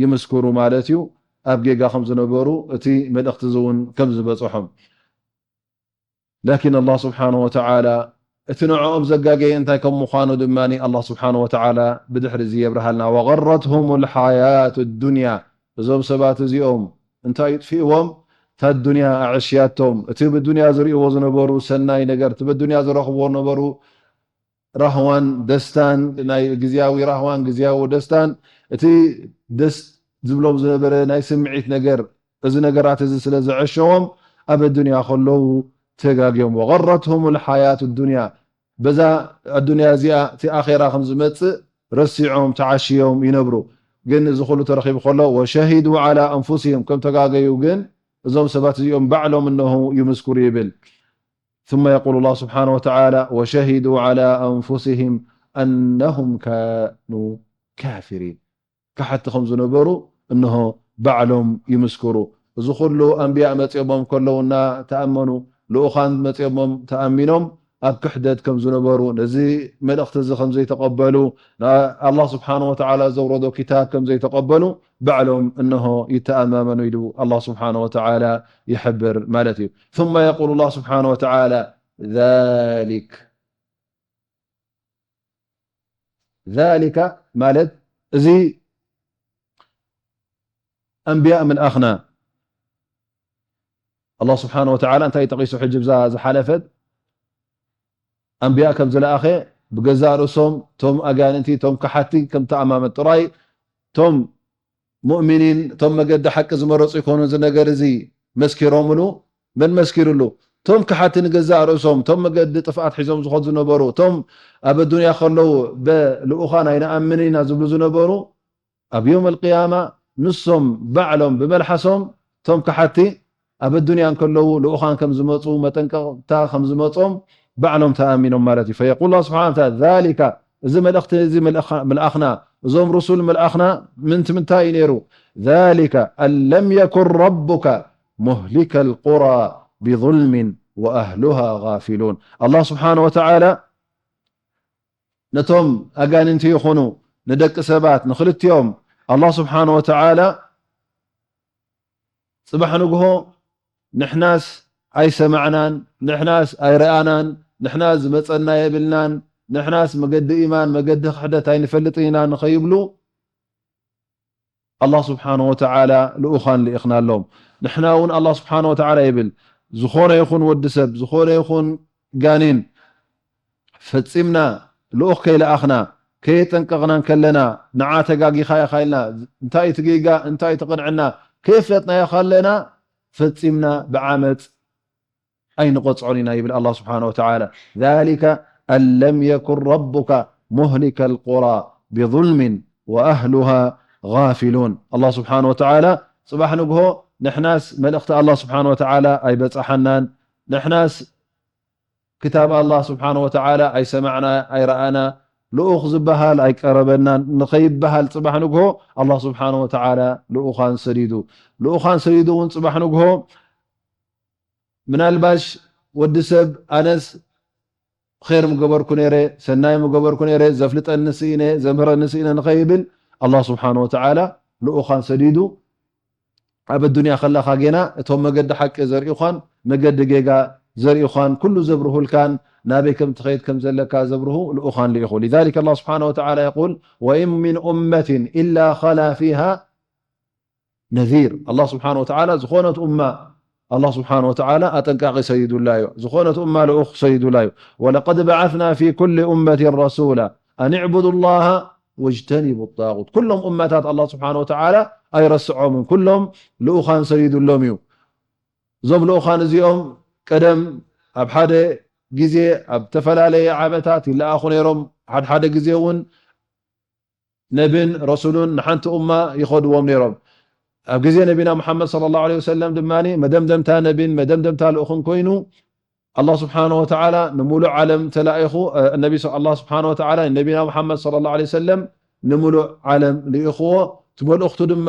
ይምስክሩ ማለት እዩ ኣብ ጌጋ ከም ዝነበሩ እቲ መልእኽቲ እዚ እውን ከም ዝበፅሖም لكن الله سبحانه وتعالى እቲ ንዕኦም ዘጋገየ እንታይ ከም ምዃኑ ድማ ኣላህ ስብሓን ወተዓላ ብድሕሪ እዚ የብርሃልና። وغرتهم الحياة الدنيا እዞም ሰባት እዚኦም እንታይ ይጥፍእዎም እታ ዱንያ ኣዕሽያቶም እቲ ብዱንያ ዝርእይዎ ዝነበሩ ሰናይ ነገር እቲ ብዱንያ ዝረኽብዎ ነበሩ ራህዋን ደስታን ናይ ግዝያዊ ራህዋን ግዝያዊ ደስታን እቲ ደስ ዝብሎም ዝነበረ ናይ ስምዒት ነገር እዚ ነገራት እዚ ስለ ዘዐሸዎም ኣብ ኣዱንያ ከለዉ ተጋግዮም وغرتهم الحياة الدنيا በዛ ኣዱንያ እዚኣ እቲ ኣኼራ ከም ዝመጽእ ረሲዖም ተዓሽዮም ይነብሩ። ግን እዚ ኩሉ ተረኺቡ ከሎ وشهدوا على أنفسهم ከም ተጋገዩ ግን እዞም ሰባት እዚኦም ባዕሎም እነሆ ይምስክሩ ይብል። ثم يقول الله سبحانه وتعالى وشهدوا على أنفسهم أنهم كانوا كافرين ካሓቲ ከም ዝነበሩ እንሆ ባዕሎም ይምስክሩ። እዚ ኩሉ ኣንብያ መፅኦሞም ከለዉ እና ተኣመኑ ልኡኻን መፅኦሞም ተኣሚኖም ኣብ ክሕደት ከም ዝነበሩ ነዚ መልእኽቲ እዚ ከም ዘይተቐበሉ ኣላህ ስብሓን ወተዓላ ዘውረዶ ክታብ ከም ዘይተቐበሉ ባዕሎም እንሆ ይተኣማመኑ ኢሉ ኣላህ ስብሓን ወተዓላ ይሕብር ማለት እዩ። ثم يقول الله سبحانه وتعالى ذلك ذلك ማለት እዚ ኣንብያ ምልኣኽና ኣላህ ስብሓን ወተዓላ እንታይ ጠቒሱ ሕጂ ብዛ ዝሓለፈት ኣንብያ ከም ዝለኣኸ ብገዛእ ርእሶም ቶም ኣጋንንቲ ቶም ከሓቲ ከም ተኣማመን ጥራይ ቶም ሙእሚኒን እቶም መገዲ ሓቂ ዝመረፁ ይኮኑ እዚ ነገር እዚ መስኪሮምሉ መን መስኪሩሉ እቶም ከሓቲ ንገዛእ ርእሶም እቶም መገዲ ጥፍኣት ሒዞም ዝኸዱ ዝነበሩ እቶም ኣብ ኣዱንያ ከለዉ ብልኡኻን ኣይንኣምን ኢና ዝብሉ ዝነበሩ ኣብ ዮም ኣልቅያማ ንሶም ባዕሎም ብመልሓሶም እቶም ከሓቲ ኣብ ኣዱንያ እንከለዉ ልኡኻን ከም ዝመፁ መጠንቀቕታ ከም ዝመፆም ባዕሎም ተኣሚኖም ማለት እዩ። ፈየቁል ላ ስብሓን ታላ ዛሊካ እዚ መልእኽቲ እዚ ምልኣኽና እዞም ሩሱል ምልኣኽና ምንቲ ምንታይ እዩ ነይሩ? ዛሊካ ኣን ለም የኩን ረቡካ ሙህሊከ ልቁራ ብظልምን ወኣህሉሃ ጋፊሉን። ኣላህ ስብሓን ወተዓላ ነቶም ኣጋንንቲ ይኹኑ ንደቂ ሰባት ንኽልቲኦም ኣላህ ስብሓን ወተዓላ ጽባሕ ንግሆ ንሕናስ ኣይሰማዕናን፣ ንሕናስ ኣይረኣናን፣ ንሕናስ ዝመጸና የብልናን፣ ንሕናስ መገዲ ኢማን መገዲ ክሕደት ኣይንፈልጥን ኢና ንኸይብሉ ኣላህ ስብሓነ ወተዓላ ልኡኻን ልኢኽናሎም። ንሕና እውን ኣላህ ስብሓነ ወተዓላ ይብል፣ ዝኾነ ይኹን ወዲ ሰብ፣ ዝኾነ ይኹን ጋኔን ፈጺምና ልኡኽ ከይለኣኽና፣ ከየጠንቀቕና እንከለና፣ ንዓ ተጋጊኻ ኢኻ ኢልና፣ እንታይ እቲ ጌጋ፣ እንታይ እቲ ቅንዕና ከየፍለጥናዮ ከለና፣ ፈጺምና ብዓመጽ ኣይንቐጽዖን ኢና ይብል ኣላህ ስብሓነ ወተዓላ። ذلك أن لم يكن ربك مهلك القرى بظلم وأهلها غافلون። ኣላህ ስብሓነ ወተዓላ ጽባሕ ንግሆ ንሕናስ መልእኽቲ ኣላህ ስብሓነ ወተዓላ ኣይበጻሓናን፣ ንሕናስ ክታብ ኣላህ ስብሓነ ወተዓላ ኣይሰማዕና ኣይረኣና፣ ልኡኽ ዝበሃል ኣይቀረበናን ንኸይበሃል ጽባሕ ንግሆ ኣላህ ስብሓነ ወተዓላ ልኡኻን ሰዲዱ። ልኡኻን ሰዲዱ እውን ጽባሕ ንግሆ ምናልባሽ ወዲ ሰብ ኣነስ ኼር ምገበርኩ ነይረ፣ ሰናይ ምገበርኩ ነይረ፣ ዘፍልጠኒ ስኢነ፣ ዘምህረኒ ስኢነ ንኸይብል ኣላህ ስብሓነ ወተዓላ ልኡኻን ሰዲዱ ኣብ ኣዱንያ ከለኻ ጌና እቶም መገዲ ሓቂ ዘርእዩኻን መገዲ ጌጋ ዘርእዩኻን ኩሉ ዘብርሁልካን ናበይ ከም ትኸይድ ከም ዘለካ ዘብርሁ ልኡኻን ልኢኹ። لذلك الله سبحانه وتعالى يقول: وإن من أمة إلا خلا فيها ነዚር። ኣላህ ስብሓነ ወተዓላ ዝኾነት ኡማ ኣላህ ስብሓነ ወተዓላ ኣጠንቃቂ ሰይዱላ እዩ። ዝኾነት ኡማ ልኡኽ ሰይዱላ እዩ። ولقد بعثنا في كل أمة رسولا أن اعبدوا الله واجتنبوا الطاغوت። ኩሎም ኡማታት ኣላህ ስብሓነ ወተዓላ ኣይረስዖምን። ኩሎም ልኡኻን ሰይዱሎም እዩ። እዞም ልኡኻን እዚኦም ቀደም ኣብ ሓደ ግዜ ኣብ ዝተፈላለየ ዓመታት ይለኣኹ ነይሮም። ሓድሓደ ግዜ እውን ነብን ረሱሉን ንሓንቲ ኡማ ይኸድዎም ነይሮም። ኣብ ግዜ ነቢና ሙሓመድ ሰለላሁ ዐለይሂ ወሰለም ድማ መደምደምታ ነቢን መደምደምታ ልኡኽን ኮይኑ ኣላህ ስብሓነ ወተዓላ ንምሉእ ዓለም ተላኢኹ። ነቢ ኣላህ ስብሓነ ወተዓላ ነቢና ሙሓመድ ሰለላሁ ዐለይሂ ወሰለም ንምሉእ ዓለም ልኢኽዎ፣ እቲ መልእኽቱ ድማ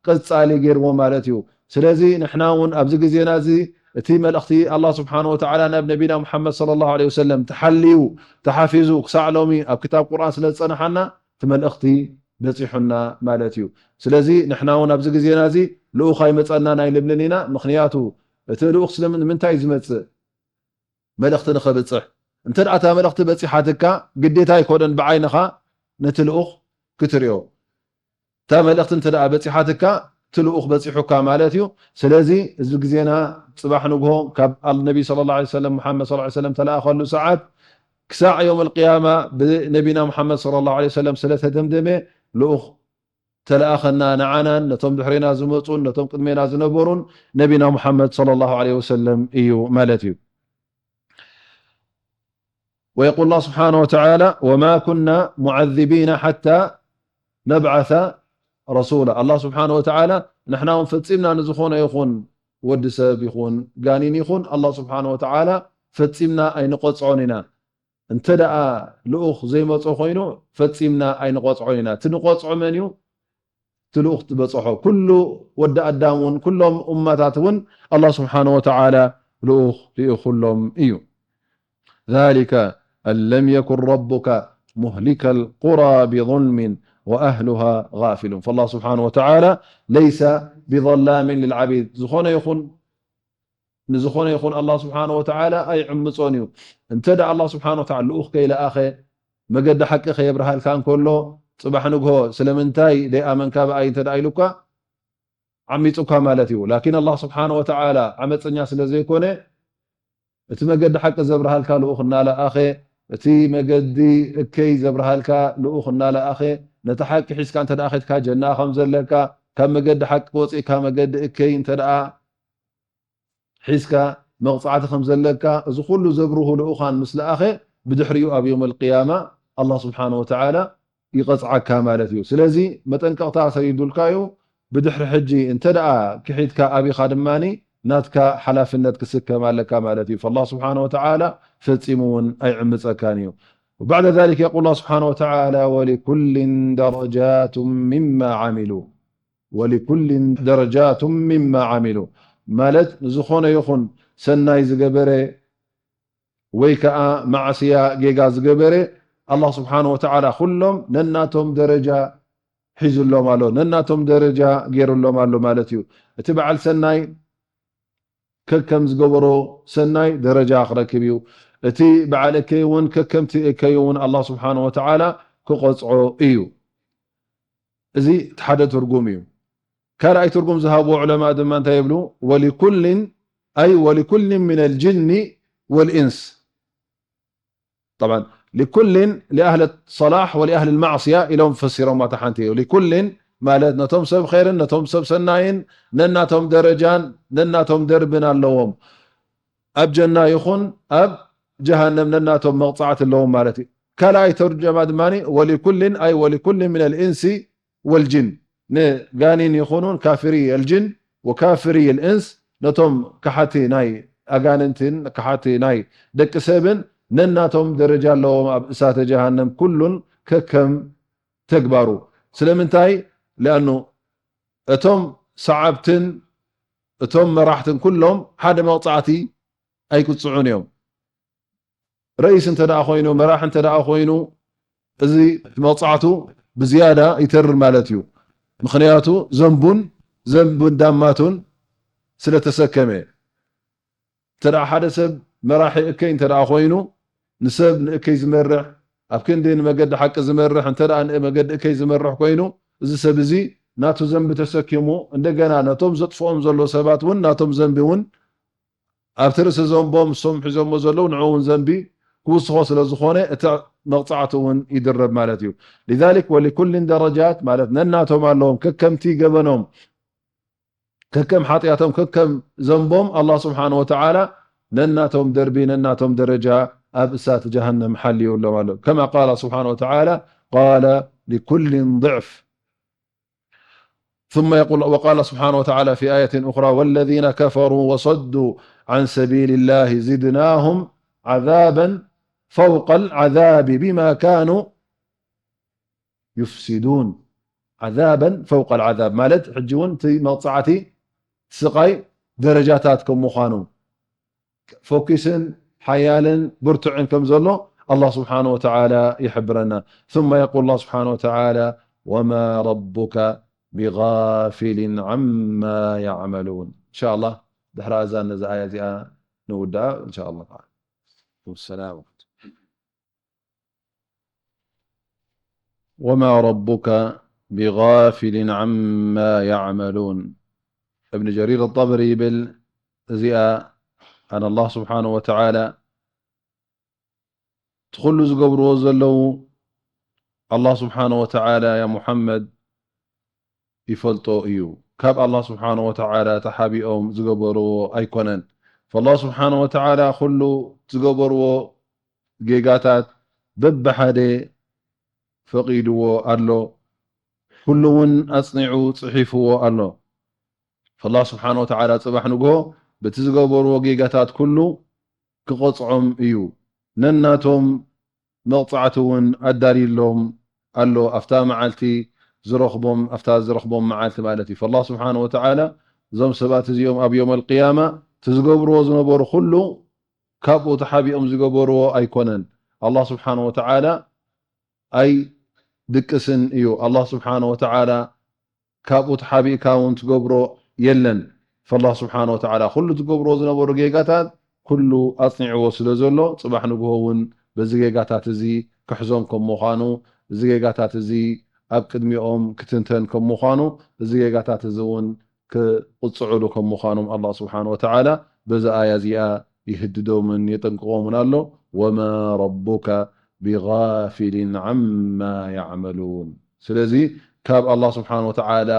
ቀጻሊ ገይርዎ ማለት እዩ። ስለዚ ንሕና እውን ኣብዚ ግዜና እዚ እቲ መልእኽቲ ኣላህ ስብሓነ ወተዓላ ናብ ነቢና ሙሓመድ ሰለላሁ ዐለይሂ ወሰለም ተሓልዩ ተሓፊዙ ክሳዕ ሎሚ ኣብ ክታብ ቁርኣን ስለ ዝጸንሓና እቲ መልእኽቲ በጺሑና ማለት እዩ። ስለዚ ንሕና እውን ኣብዚ ግዜና እዚ ልኡኽ ኣይመጸናን ኣይንብልን ኢና። ምኽንያቱ እቲ ልኡኽ ስለምንታይ እዩ ዝመጽእ? መልእኽቲ ንኸብጽሕ። እንተ ደኣ እታ መልእኽቲ በጺሓትካ ግዴታ ኣይኮነን ብዓይንኻ ነቲ ልኡኽ ክትርእዮ። እታ መልእኽቲ እንተ ደኣ በጺሓትካ እቲ ልኡኽ በጺሑካ ማለት እዩ። ስለዚ እዚ ግዜና ጽባሕ ንግሆ ካብ ኣል-፣ ነቢ ሰለላሁ ዐለይሂ ወሰለም፣ ሙሓመድ ሰለላሁ ዐለይሂ ወሰለም ተለኣኸሉ ሰዓት ክሳዕ ዮም ኣልቅያማ ብነቢና ሙሓመድ ሰለላሁ ዐለይሂ ወሰለም ስለ ተደምደመ ልኡኽ ተለኣኸና ንዓናን ነቶም ድሕሬና ዝመጹን ነቶም ቅድሜና ዝነበሩን ነቢና ሙሓመድ ሰለላሁ ዐለይሂ ወሰለም እዩ ማለት እዩ። ويقول الله سبحانه وتعالى: وما كنا معذبين حتى نبعث رسولا። ኣላህ ስብሓነ ወተዓላ ንሕና እውን ፈጺምና ንዝኾነ ይኹን ወዲ ሰብ ይኹን ጋኒን ይኹን ኣላህ ስብሓነ ወተዓላ ፈጺምና ኣይንቐጽዖን ኢና። እንተ ደኣ ልኡኽ ዘይመጾ ኮይኑ ፈጺምና ኣይንቐጽዖን ኢና። እቲ ንቐጽዖ መን እዩ? እቲ ልኡኽ ትበጽሖ። ኩሉ ወዲ ኣዳም እውን ኩሎም እማታት እውን ኣላህ ስብሓነ ወተዓላ ልኡኽ ልኢኹሎም እዩ። ذلك أن لم يكن ربك مهلك القرى بظلم وأهلها غافلون. فالله سبحانه وتعالى ليس بظلام للعبيد። ዝኾነ ይኹን ንዝኾነ ይኹን ኣላህ ስብሓነ ወተዓላ ኣይዕምጾን እዩ። እንተ ደኣ ኣላህ ስብሓነ ወተዓላ ልኡኽ ከይለኣኸ መገዲ ሓቂ ከየብርሃልካ እንከሎ ጽባሕ ንግሆ ስለምንታይ ደይኣመንካ ብኣይ እንተ ደኣ ኢሉካ ዓሚጹካ ማለት እዩ። ላኪን ኣላህ ስብሓነ ወተዓላ ዓመፀኛ ስለ ዘይኮነ እቲ መገዲ ሓቂ ዘብርሃልካ ልኡኽ እናለኣኸ፣ እቲ መገዲ እከይ ዘብርሃልካ ልኡኽ እናለኣኸ፣ ነቲ ሓቂ ሒዝካ እንተ ደኣ ኸድካ ጀና ከም ዘለካ፣ ካብ መገዲ ሓቂ ወፂእካ መገዲ እከይ እንተ ደኣ ሒዝካ መቕጻዕቲ ከም ዘለካ፣ እዚ ኩሉ ዘብርሁ ልኡኻን ምስ ለኣኸ፣ ብድሕሪኡ ኣብ የውመል ቅያማ ኣላህ ስብሓነ ወተዓላ ይቐጽዓካ ማለት እዩ። ስለዚ መጠንቀቕታ ሰዲዱልካ እዩ። ብድሕሪ ሕጂ እንተ ደኣ ክሒድካ ኣቢኻ ድማኒ ናትካ ሓላፍነት ክስከም ኣለካ ማለት እዩ። ፈላህ ስብሓነ ወተዓላ ፈጺሙ እውን ኣይዕምጸካን እዩ። وبعد ذلك يقول الله سبحانه وتعالى: ولكل درجات مما عملوا ولكل درجات مما عملوا ማለት ንዝኾነ ይኹን ሰናይ ዝገበረ ወይ ከኣ ማዕስያ ጌጋ ዝገበረ ኣላህ ስብሓነ ወተዓላ ኩሎም ነናቶም ደረጃ ሒዙሎም ኣሎ፣ ነናቶም ደረጃ ገይሩሎም ኣሎ ማለት እዩ። እቲ በዓል ሰናይ ከከም ዝገበሮ ሰናይ ደረጃ ክረክብ እዩ። እቲ በዓል እከይ እውን ከከምቲ እከዩ እውን ኣላህ ስብሓነ ወተዓላ ክቐፅዖ እዩ። እዚ እቲ ሓደ ትርጉም እዩ። ካልኣይ ትርጉም ዝሃብዎ ዑለማ ድማ እንታይ ይብሉ? ወሊኩልን፣ ኣይ ወሊኩልን ሚነል ጅኒ ወልኢንስ። طبعا ሊኩልን ሊኣህል ሰላሕ ወሊኣህል ማዕስያ ኢሎም ፈሲሮም። እታ ሓንቲ እዩ። ሊኩልን ማለት ነቶም ሰብ ኸይርን ነቶም ሰብ ሰናይን ነናቶም ደረጃን ነናቶም ደርብን ኣለዎም። ኣብ ጀና ይኹን ኣብ ጀሃነም ነናቶም መቕጻዕቲ ኣለዎም ማለት እዩ። ካልኣይ ተርጀማ ድማ ወሊኩልን ኣይ ወሊኩልን ሚነል ኢንሲ ወልጅን፣ ንጋኒን ይኹኑን ካፍሪ ኣልጅን ወካፍሪ ኣልእንስ፣ ነቶም ከሓቲ ናይ ኣጋንንትን ከሓቲ ናይ ደቂ ሰብን ነናቶም ደረጃ ኣለዎም ኣብ እሳተ ጀሃነም፣ ኩሉን ከከም ተግባሩ። ስለምንታይ? ሊኣኑ እቶም ሰዓብትን እቶም መራሕትን ኩሎም ሓደ መቕጻዕቲ ኣይቅጽዑን እዮም። ረኢስ እንተ ደኣ ኮይኑ፣ መራሕ እንተ ደኣ ኮይኑ፣ እዚ መቕጻዕቱ ብዝያዳ ይተርር ማለት እዩ። ምኽንያቱ ዘንቡን ዘንቡን ዳማቱን ስለ ተሰከመ። እንተ ደኣ ሓደ ሰብ መራሒ እከይ እንተ ደኣ ኮይኑ፣ ንሰብ ንእከይ ዝመርሕ፣ ኣብ ክንዲ ንመገዲ ሓቂ ዝመርሕ፣ እንተ ደኣ ንመገዲ እከይ ዝመርሕ ኮይኑ፣ እዚ ሰብ እዚ ናቱ ዘንቢ ተሰኪሙ፣ እንደገና ነቶም ዘጥፍኦም ዘሎ ሰባት እውን ናቶም ዘንቢ እውን ኣብቲ ርእሲ ዘንቦም እሶም ሒዞሞ ዘለዉ ንዕኡ እውን ዘንቢ ክውስኾ ስለ ዝኾነ፣ እቲ መቕጻዕቲ እውን ይድረብ ማለት እዩ። ሊዛሊክ ወሊኩልን ደረጃት ማለት ነናቶም ኣለዎም፣ ከከምቲ ገበኖም፣ ከከም ሓጢኣቶም፣ ከከም ዘንቦም ኣላህ ስብሓነ ወተዓላ ነናቶም ደርቢ፣ ነናቶም ደረጃ ኣብ እሳት ጀሃነም ሓልዩሎም ኣሎ። ከማ ቃለ ስብሓነ ወተዓላ፣ ቃለ ሊኩልን ضዕፍ። ثم يقول، وقال سبحانه وتعالى في آية أخرى: والذين كفروا وصدوا عن سبيل الله زدناهم عذابا فوق العذاب بما كانوا يفسدون. عذابا فوق العذاب ማለት ሕጂ እውን እቲ መቕጻዕቲ ስቓይ ደረጃታት ከም ምዃኑ ፎኪስን ሓያልን ብርቱዕን ከም ዘሎ ኣላህ ስብሓነ ወተዓላ ይሕብረና። ثم يقول الله سبحانه وتعالى: وما ربك بغافل عما يعملون. እንሻ ኣላህ ድሕሪ ኣዛን ነዛ ኣያ እዚኣ ንውድኣ። እንሻ ኣላህ ተዓላ። ወሰላም። وما ربك بغافل عما يعملون. እብን ጀሪር ኣጠበሪ ይብል፣ እዚኣ ኣን ኣላህ ስብሓነ ወተዓላ እቲ ኩሉ ዝገብርዎ ዘለዉ ኣላህ ስብሓነ ወተዓላ ያ ሙሓመድ ይፈልጦ እዩ። ካብ ኣላህ ስብሓነ ወተዓላ ተሓቢኦም ዝገበርዎ ኣይኮነን። ፈላህ ስብሓነ ወተዓላ ኩሉ ዝገበርዎ ጌጋታት በብሓደ ፈቒድዎ ኣሎ። ኩሉ እውን ኣጽኒዑ ጽሒፍዎ ኣሎ። ፈላህ ስብሓነ ወተዓላ ጽባሕ ንግሆ በቲ ዝገበርዎ ጌጋታት ኩሉ ክቐጽዖም እዩ። ነናቶም መቕጻዕቲ እውን ኣዳልዩሎም ኣሎ። ኣብታ መዓልቲ ዝረኽቦም፣ ኣብታ ዝረኽቦም መዓልቲ ማለት እዩ። ፈላህ ስብሓነ ወተዓላ እዞም ሰባት እዚኦም ኣብ የውመል ቅያማ እቲ ዝገብርዎ ዝነበሩ ኩሉ ካብኡ ተሓቢኦም ዝገበርዎ ኣይኮነን። ኣላህ ስብሓነ ወተዓላ ኣይድቅስን እዩ። ኣላህ ስብሓነ ወተዓላ ካብኡ ተሓቢእካ እውን ትገብሮ የለን። ፈላህ ስብሓነ ወተዓላ ኩሉ ትገብርዎ ዝነበሩ ጌጋታት ኩሉ ኣጽኒዕዎ ስለ ዘሎ፣ ጽባሕ ንግሆ እውን በዚ ጌጋታት እዚ ክሕዞም ከም ምዃኑ፣ እዚ ጌጋታት እዚ ኣብ ቅድሚኦም ክትንተን ከም ምዃኑ፣ እዚ ጌጋታት እዚ እውን ክቕጽዕሉ ከም ምዃኖም ኣላህ ስብሓነ ወተዓላ በዚ ኣያ እዚኣ ይህድዶምን የጠንቅቖምን ኣሎ። ወማ ረቡከ ቢጋፊሊን ዓማ ያዕመሉን። ስለዚ ካብ ኣላህ ስብሓነ ወተዓላ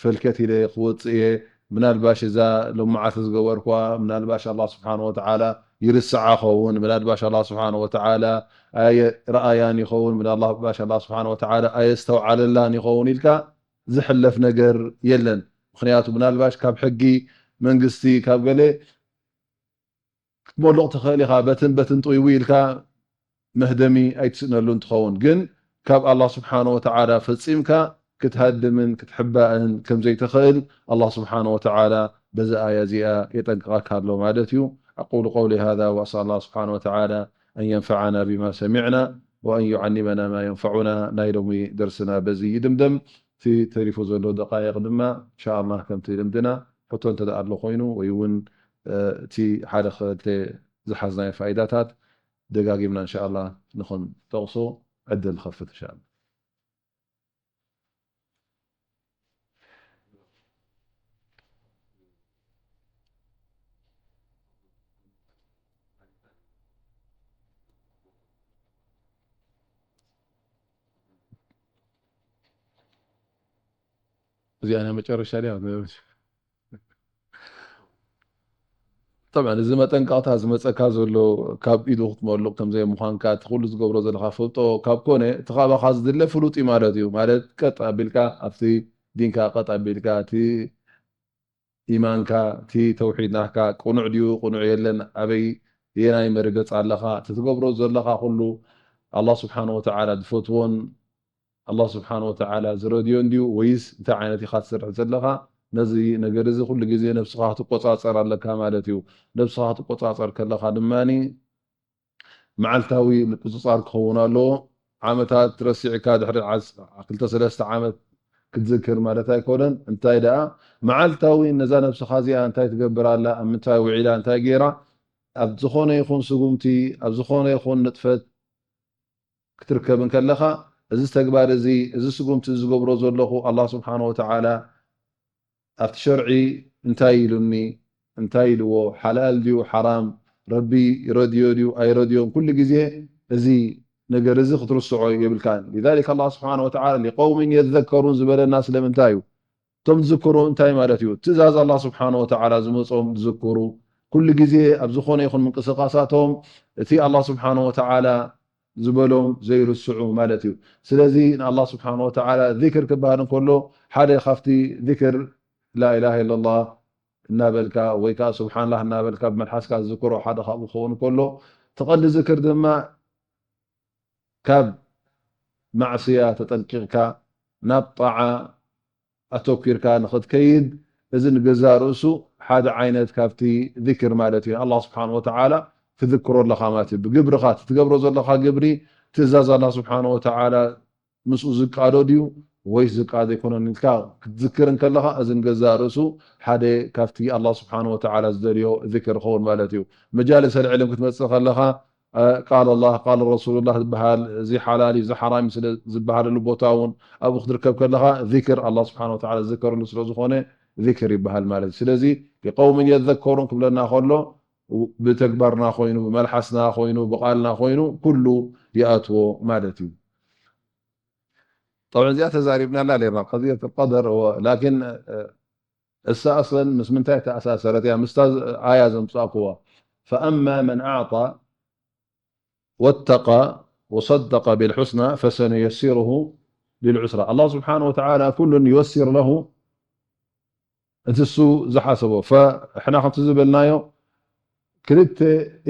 ፈልከት ኢለ ክወፅእ እየ። ምናልባሽ እዛ ሎማዓቲ ዝገበርኳ፣ ምናልባሽ ኣላህ ስብሓነ ወተዓላ ይርስዓ ኸውን፣ ምናልባሽ ኣላህ ስብሓነ ወተዓላ ኣየረኣያን ይኸውን፣ ምናልባሽ ኣላህ ስብሓነ ወተዓላ ኣየስተውዓለላን ይኸውን ኢልካ ዝሕለፍ ነገር የለን። ምኽንያቱ ምናልባሽ ካብ ሕጊ መንግስቲ ካብ ገለ ክትሞልቕ ትኽእል ኢኻ። በትን በትን ጥውይዊ ኢልካ መህደሚ ኣይትስእነሉን ትኸውን። ግን ካብ ኣላህ ስብሓነ ወተዓላ ፈጺምካ ክትሃድምን ክትሕባእን ከም ዘይትኽእል ኣላህ ስብሓነ ወተዓላ በዚ ኣያ እዚኣ የጠንቅቐካ ኣሎ ማለት እዩ። أقول قولي هذا وأسأل الله سبحانه وتعالى أن ينفعنا بما سمعنا وأن يعلمنا ما ينفعنا። ናይ ሎሚ ደርስና በዚ ይድምደም። እቲ ተሪፉ ዘሎ ደቃይቕ ድማ፣ إن شاء الله፣ ከምቲ ልምድና፣ ሕቶ እንተ ደኣ ኣሎ ኮይኑ፣ ወይ እውን፣ እ፣ እቲ ሓደ ክልተ ዝሓዝናዮ ፋይዳታት ደጋጊምና፣ إن شاء الله፣ ንኽንጠቕሶ ዕድል ንኸፍት፣ إن شاء الله። እዚኣ ናይ መጨረሻ ድያ? ጠብዓን፣ እዚ መጠንቀቕታ ዝመጸካ ዘሎ ካብ ኢዱ ክትመልቕ ከም ዘይምዃንካ፣ እቲ ኩሉ ዝገብሮ ዘለኻ ፍልጦ ካብ ኮነ፣ እቲ ካባኻ ዝድለ ፍሉጥ እዩ ማለት እዩ። ማለት፣ ቀጥ ኣቢልካ ኣብቲ ዲንካ፣ ቀጥ ኣቢልካ እቲ ኢማንካ፣ እቲ ተውሒድ ናትካ ቅኑዕ ድዩ፣ ቅኑዕ የለን፣ ኣበይ፣ የናይ መርገጽ ኣለኻ፣ እቲ ትገብሮ ዘለኻ ኩሉ ኣላህ ስብሓነ ወተዓላ ዝፈትዎን ኣላህ ስብሓነ ወተዓላ ዝረድዮን ድዩ፣ ወይስ እንታይ ዓይነት ኢኻ ትሰርሕ ዘለኻ? ነዚ ነገር እዚ ኩሉ ግዜ ነብስኻ ክትቆጻጸር ኣለካ ማለት እዩ። ነብስኻ ክትቆጻጸር ከለኻ ድማኒ፣ መዓልታዊ ምቁጽጻር ክኸውን ኣለዎ። ዓመታት ረሲዕካ ድሕሪ ዓስ-፣ ክልተ ሰለስተ ዓመት ክትዝክር ማለት ኣይኮነን። እንታይ ደኣ፣ መዓልታዊ ነዛ ነብስኻ እዚኣ እንታይ ትገብር ኣላ፣ ኣብ ምንታይ ውዒላ፣ እንታይ ገይራ፣ ኣብ ዝኾነ ይኹን ስጉምቲ፣ ኣብ ዝኾነ ይኹን ንጥፈት ክትርከብ እንከለኻ፣ እዚ ተግባር እዚ፣ እዚ ስጉምቲ ዝገብሮ ዘለኹ፣ ኣላህ ስብሓነ ወተዓላ ኣብቲ ሸርዒ እንታይ ኢሉኒ፣ እንታይ ኢልዎ፣ ሓላል ድዩ ሓራም፣ ረቢ ይረድዮ ድዩ ኣይረድዮን፣ ኩሉ ግዜ እዚ ነገር እዚ ክትርስዖ የብልካን። لذلك ኣላህ ስብሓነ ወተዓላ لقوم يذكرون ዝበለና ስለምንታይ እዩ? እቶም ዝዝክሩ እንታይ ማለት እዩ? ትእዛዝ ኣላህ ስብሓነ ወተዓላ ዝመጾም ዝዝክሩ፣ ኩሉ ግዜ ኣብ ዝኾነ ይኹን ምንቅስቃሳቶም እቲ ኣላህ ስብሓነ ወተዓላ ዝበሎም ዘይርስዑ ማለት እዩ። ስለዚ ንኣላህ ስብሓነ ወተዓላ ዚክር ክበሃል እንከሎ፣ ሓደ ካብቲ ዚክር ላኢላሃ ኢለላህ እናበልካ ወይ ከዓ ሱብሓንላህ እናበልካ ብመልሓስካ ዝዝክሮ ሓደ ካብኡ ክኸውን እንከሎ፣ እቲ ቀንዲ ዝክር ድማ ካብ ማዕስያ ተጠንቂቕካ ናብ ጣዓ ኣተኲርካ ንኽትከይድ፣ እዚ ንገዛእ ርእሱ ሓደ ዓይነት ካብቲ ዚክር ማለት እዩ። ኣላህ ስብሓን ወተዓላ ትዝክሮ ኣለኻ ማለት እዩ። ብግብርኻ፣ እቲ ትገብሮ ዘለኻ ግብሪ፣ ትእዛዝ ኣላህ ስብሓን ወተዓላ ምስኡ ዝቃዶ ድዩ ወይስ ዝቃዶ ኣይኮነን ኢልካ ክትዝክር እንከለኻ፣ እዚ ንገዛእ ርእሱ ሓደ ካብቲ ኣላህ ስብሓን ወተዓላ ዝደልዮ ዚክር ይኸውን ማለት እዩ። መጃልስ ኣልዕልም ክትመጽእ ከለኻ፣ ቃል ኣላህ፣ ቃል ረሱሉላህ ዝበሃል፣ እዚ ሓላል እዩ፣ እዚ ሓራም እዩ ስለ ዝበሃለሉ ቦታ እውን ኣብኡ ክትርከብ ከለኻ፣ ዚክር ኣላህ ስብሓን ወተዓላ ዝዝከረሉ ስለ ዝኾነ፣ ዚክር ይበሃል ማለት እዩ። ስለዚ፣ ሊቀውምን የዘከሩን ክብለና ከሎ፣ ብተግባርና ኮይኑ፣ ብመልሓስና ኮይኑ፣ ብቓልና ኮይኑ፣ ኩሉ ይኣትዎ ማለት እዩ። ጠብዓን እዚኣ ተዛሪብናላ ነርና፣ ቀضية القدر، ወ-፣ ላኪን፣ እ፣ እሳ ኣስለን ምስ ምንታይ ተኣሳሰረት እያ? ምስታ ኣያ ዘምጻእኩዋ። فأما من أعطى واتقى وصدق بالحسنى فسنيسره للعسرى. ኣላህ ስብሓነሁ ወተዓላ ኩሉን ييسر له፣ እቲ እሱ ዝሓሰቦ። ፈ-፣ ሕና ከምቲ ዝበልናዮ ክልተ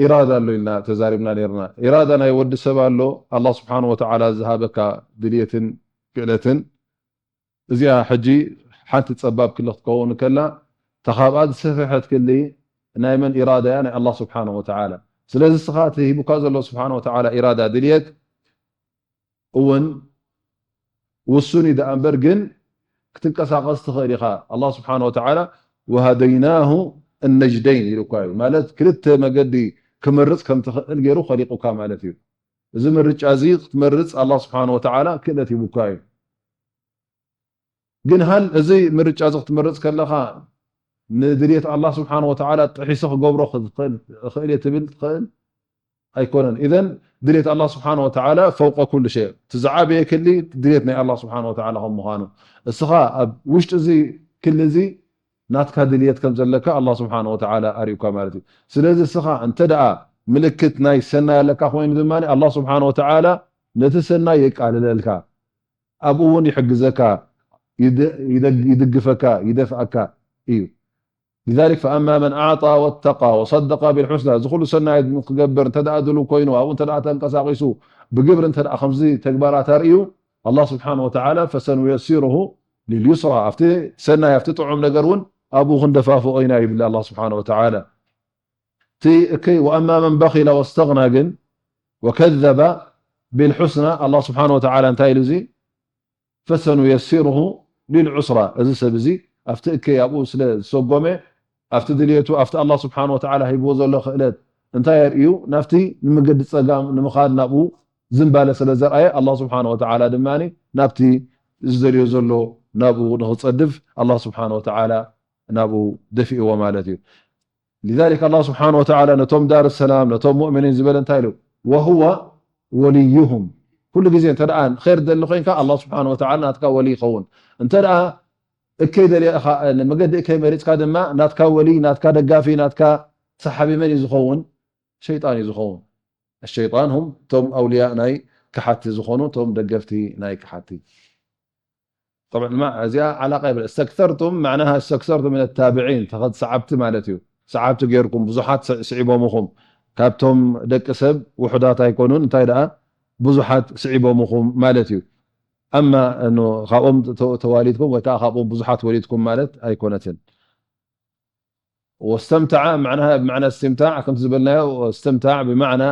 ኢራዳ ኣሎ ኢልና ተዛሪብና ነርና። ኢራዳ ናይ ወዲ ሰብ ኣሎ፣ ኣላህ ስብሓነሁ ወተዓላ ዝሃበካ ድልየትን ክእለትን። እዚኣ ሕጂ ሓንቲ ጸባብ ክሊ ክትከውን ከላ፣ እታ ካብኣ ዝሰፍሐት ክሊ ናይ መን ኢራዳ እያ? ናይ ኣላህ ስብሓነሁ ወተዓላ። ስለዚ እስኻ እቲ ሂቡካ ዘሎ ስብሓነሁ ወተዓላ ኢራዳ፣ ድልየት እውን ውሱን እዩ ደኣ እምበር፣ ግን ክትንቀሳቐስ ትኽእል ኢኻ። ኣላህ ስብሓነሁ ወተዓላ «ወሃደይናሁ እነጅደይን» ኢሉ እኳ እዩ። ማለት ክልተ መገዲ ክመርጽ ከም ትኽእል ገይሩ ኸሊቑካ ማለት እዩ። እዚ ምርጫ እዚ ክትመርጽ ኣላህ ስብሓነሁ ወተዓላ ክእለት ሂቡካ እዩ። ግን ሃል እዚ ምርጫ እዚ ክትመርጽ ከለኻ ንድልየት ኣላህ ስብሓነሁ ወተዓላ ጥሒሱ ክገብሮ ክኽእል፣ እኽእል እየ ትብል ትኽእል? ኣይኮነን። ኢዘን ድልየት ኣላህ ስብሓነሁ ወተዓላ ፈውቀ ኩሉ ሸይ፣ እቲ ዝዓበየ ክሊ ድልየት ናይ ኣላህ ስብሓነሁ ወተዓላ ከም ምዃኑ፣ እስኻ ኣብ ውሽጢ እዚ ክሊ እዚ ናትካ ድልየት ከም ዘለካ ኣላህ ስብሓነሁ ወተዓላ ኣርእዩካ ማለት እዩ። ስለዚ እስኻ እንተ ደኣ ምልክት ናይ ሰናይ ኣለካ ኮይኑ ድማ ኣላህ ስብሓነሁ ወተዓላ ነቲ ሰናይ የቃልለልካ። ኣብኡ እውን ይሕግዘካ፣ ይድ-፣ ይደግ-፣ ይድግፈካ፣ ይደፍኣካ እዩ። لذلك فأما من أعطى واتقى وصدق بالحسنى، እዚ ኩሉ ሰናይ ክገብር እንተ ደኣ ድሉ ኮይኑ፣ ኣብኡ እንተ ደኣ ተንቀሳቒሱ፣ ብግብሪ እንተ ደኣ ከምዚ ተግባራት ኣርእዩ፣ ኣላህ ስብሓነሁ ወተዓላ فسنيسره لليسرى፣ ኣብቲ ሰናይ፣ ኣብቲ ጥዑም ነገር እውን ኣብኡ ክንደፋፍኦ ኢና ይብል ኣላህ ስብሓነሁ ወተዓላ። እቲ እከይ «وأما من بخل واستغنى» ግን «وكذب بالحسنى ኣላህ ስብሓን ወተዓላ እንታይ ኢሉ እዚ فسنيسره للعسرى እዚ ሰብ እዚ ኣብቲ እከይ ኣብኡ ስለ ዝሰጎመ ኣብቲ ድልየቱ ኣብቲ ኣላህ ስብሓን ወተዓላ ሂብዎ ዘሎ ክእለት እንታይ የርእዩ ናብቲ ንመገዲ ፀጋም ንምኻድ ናብኡ ዝንባለ ስለ ዘርኣየ ኣላህ ስብሓን ወተዓላ ድማ ናብቲ ዝደልዮ ዘሎ ናብኡ ንኽፀድፍ ኣላህ ስብሓን ወተዓላ ናብኡ ደፊእዎ ማለት እዩ። لذلك ኣላህ ስብሓን ወተዓላ ነቶም ዳር ሰላም ነቶም ሙእሚኒን ዝበለ እንታይ ኢሉ? وهو وليهم ኩሉ ግዜ እንተ ደኣ ር ደሊ ኮይንካ ኣላህ ስብሓን ወተዓላ ናትካ ወሊ ይኸውን። እንተ ደኣ እከይ ደሊኻ መገዲ እከይ መሪፅካ ድማ ናትካ ወሊ ናትካ ደጋፊ ናትካ ሰሓቢ መን እዩ ዝኸውን? ሸይጣን እዩ ዝኸውን። الشيطان هم ቶም ኣውልያ ናይ ክሓቲ ዝኾኑ ቶም ደገፍቲ ናይ ክሓቲ طبعا እዚኣ ዓላቃ የብላ استكثرتم معناها استكثرتم من التابعين ተኸት ሰዓብቲ ማለት እዩ። ሰዓብቲ ጌርኩም ብዙሓት ስዒቦምኹም ካብቶም ደቂ ሰብ ውሑዳት ኣይኮኑን እንታይ ደኣ ብዙሓት ስዒቦምኹም ማለት እዩ። ኣማ ካብኦም ተዋሊድኩም ወይ ከዓ ካብኦም ብዙሓት ወሊድኩም ማለት ኣይኮነትን። واستمتع معناها بمعنى استمتاع ከምቲ ዝበልናዮ استمتع بمعنى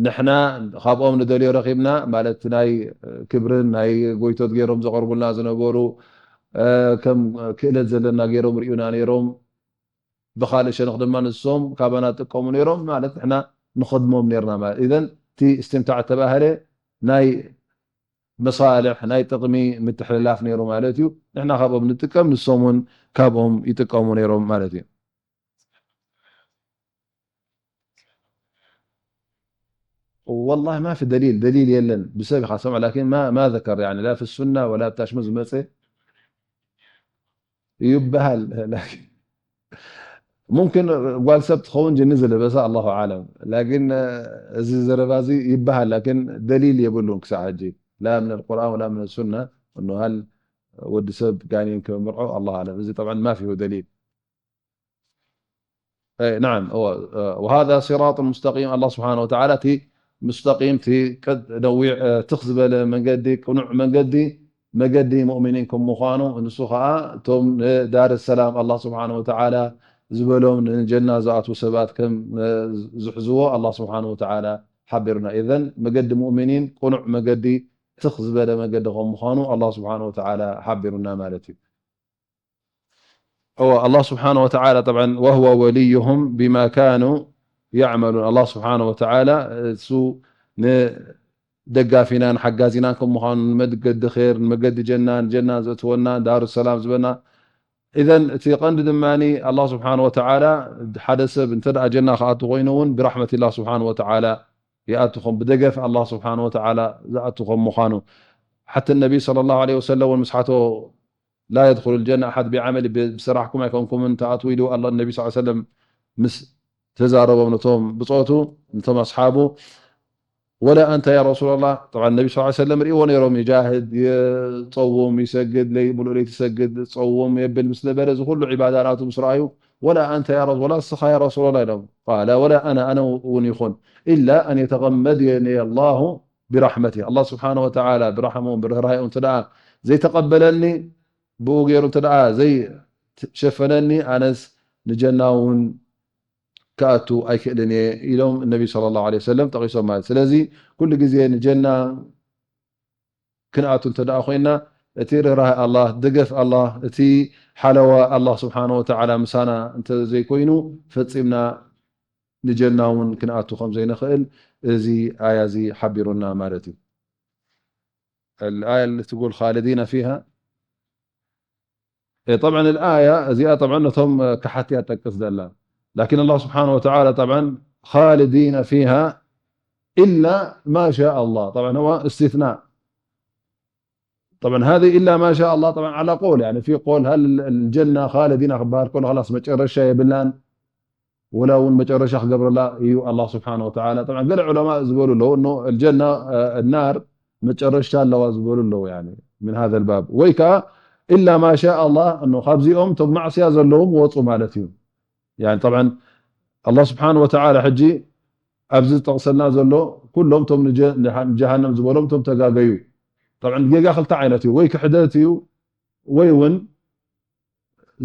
ንሕና ካብኦም ንደልዮ ረኺብና ማለት ናይ ክብርን ናይ ጎይቶት ገይሮም ዘቐርቡልና ዝነበሩ ከም ክእለት ዘለና ገይሮም ርእዩና ነይሮም ብኻልእ ሸነኽ ድማ ንሶም ካባና ጥቀሙ ነይሮም ማለት ንሕና ንኸድሞም ነርና ማለት إذن እቲ استمتاع ተባህለ ናይ መሳልሕ ናይ ጥቕሚ ምትሕልላፍ ነይሩ ማለት እዩ። ንሕና ካብኦም ንጥቀም ንሶም እውን ካብኦም ይጥቀሙ ነይሮም ማለት እዩ። والله ما في دليل دليل የለን ብሰብ ኢኻ ሰምዖ لكن ما ما ذكر يعني لا في السنة ولا ብታሽሙ ዝመፀ ይበሃል لكن ممكن ጓል ሰብ ትኸውን ጅኒ ዝለበሰ الله أعلم لكن እዚ ዘረባ እዚ ይበሃል لكن دليل የብሉን ክሳዕ ሕጂ لا من القرآن ولا من السنة إنه هل ወዲ ሰብ ጋኔን ክምርዖ الله أعلم እዚ طبعا ما فيه دليل نعم وهذا صراط مستقيم الله سبحانه وتعالى እቲ مستقيم እቲ ቀጥ ነዊዕ ትኽ ዝበለ መንገዲ ቅኑዕ መንገዲ መገዲ ሙእሚኒን ከም ምዃኑ ንሱ ከዓ እቶም ንዳር ሰላም ኣላህ ስብሓን ወተዓላ ዝበሎም ንጀና ዝኣትዉ ሰባት ከም ዝሕዝዎ ኣላህ ስብሓን ወተዓላ ሓቢሩና። ኢዘን መገዲ ሙእሚኒን ቅኑዕ መገዲ ትኽ ዝበለ መገዲ ከም ምዃኑ ኣላህ ስብሓን ወተዓላ ሓቢሩና ማለት እዩ። እወ ኣላህ ስብሓን ወተዓላ طبعا وهو وليهم بما كانوا يعملون ኣላህ ስብሓን ወተዓላ እሱ ን ደጋፊናን ሓጋዚናን ከም ምዃኑ ንመገዲ ር ንመገዲ ጀና ንጀና ዘእትወና ዳሩ ሰላም ዝበና ኢዘን እቲ ቀንዲ ድማ ኣላ ስብሓን ወተዓላ ሓደ ሰብ እንተ ጀና ክኣቱ ኮይኑ እውን ብራሕመት ላ ስብሓን ወተዓላ ይኣቱ ከም ብደገፍ ኣላ ስብሓን ወተዓላ ዝኣቱ ከም ምዃኑ ሓቲ ነቢ ለ ላ ለ ወሰለም እውን ምስሓቶ ላ የድኹሉ ጀና ኣሓድ ብዓመል ብስራሕኩም ኣይኮንኩምን ተኣትዉ ኢሉ ኣላ ነቢ ስ ሰለም ምስ ተዛረቦም ነቶም ብፆቱ ነቶም ኣስሓቡ ወላ ኣንተ ያ ረሱላላህ ጠብዓ ነቢ ስ ሰለም ርእዎ ነይሮም ይጃህድ ይፀውም ይሰግድ ለይ ሙሉእ ለይቲ ይሰግድ ፀውም የብል ምስ ነበረ እዚ ኩሉ ዒባዳ ናቱ ምስ ረኣዩ ወላ ኣንተ ያ ረሱ- ወላ እስኻ ያ ረሱላላህ ኢሎም ቃለ ወላ ኣና ኣነ እውን ይኹን ኢላ ኣን የተቀመደኒ ኣላሁ ብራሕመቲ ኣላህ ስብሓን ወተዓላ ብራሕሙ ብርህራሄኡ እንተ ደኣ ዘይተቀበለኒ ብኡ ገይሩ እንተ ደኣ ዘይሸፈነኒ ኣነስ ንጀና እውን ክኣቱ ኣይክእልን እየ ኢሎም ነቢ ስለ ላሁ ዐለይሂ ወሰለም ጠቂሶም ማለት ስለዚ ኩሉ ግዜ ንጀና ክንኣቱ እንተ ደኣ ኮይና እቲ ርህራህ ኣላህ ደገፍ ኣላህ እቲ ሓለዋ ኣላህ ስብሓን ወተዓላ ምሳና እንተ ዘይኮይኑ ፈፂምና ንጀና እውን ክንኣቱ ከም ዘይንኽእል እዚ ኣያ እዚ ሓቢሩና ማለት እዩ الآية اللي تقول خالدين فيها إيه، طبعا الآية زيادة طبعا نتهم كحتي أتكس دلا لكن الله سبحانه وتعالى طبعا خالدين فيها إلا ما شاء الله طبعا هو استثناء طبعا هذه إلا ما شاء الله طبعا على قول يعني في قول هل الجنة خالدين أخبار كل خلاص ما تشرش شيء بلان ወላ እውን መጨረሻ ክገብረላ እዩ ኣላህ ስብሓን ወተዓላ ጠብዓ ገለ ዑለማ ዝበሉ ኣለዉ እኖ ኣልጀና ናር መጨረሻ ኣለዋ ዝበሉ ኣለዉ ምን ሃذ ልባብ ወይ ከዓ ኢላ ማሻ ኣላህ እኖ ካብዚኦም ቶም ማዕስያ ዘለዎም ወፁ ማለት እዩ ጠብዓ ኣላህ ስብሓን ወተዓላ ሕጂ ኣብዚ ዝጠቕሰልና ዘሎ ኩሎም ቶም ንጀሃነም ዝበሎም ቶም ተጋገዩ ጠብዓ ጌጋ ክልተ ዓይነት እዩ ወይ ክሕደት እዩ ወይ እውን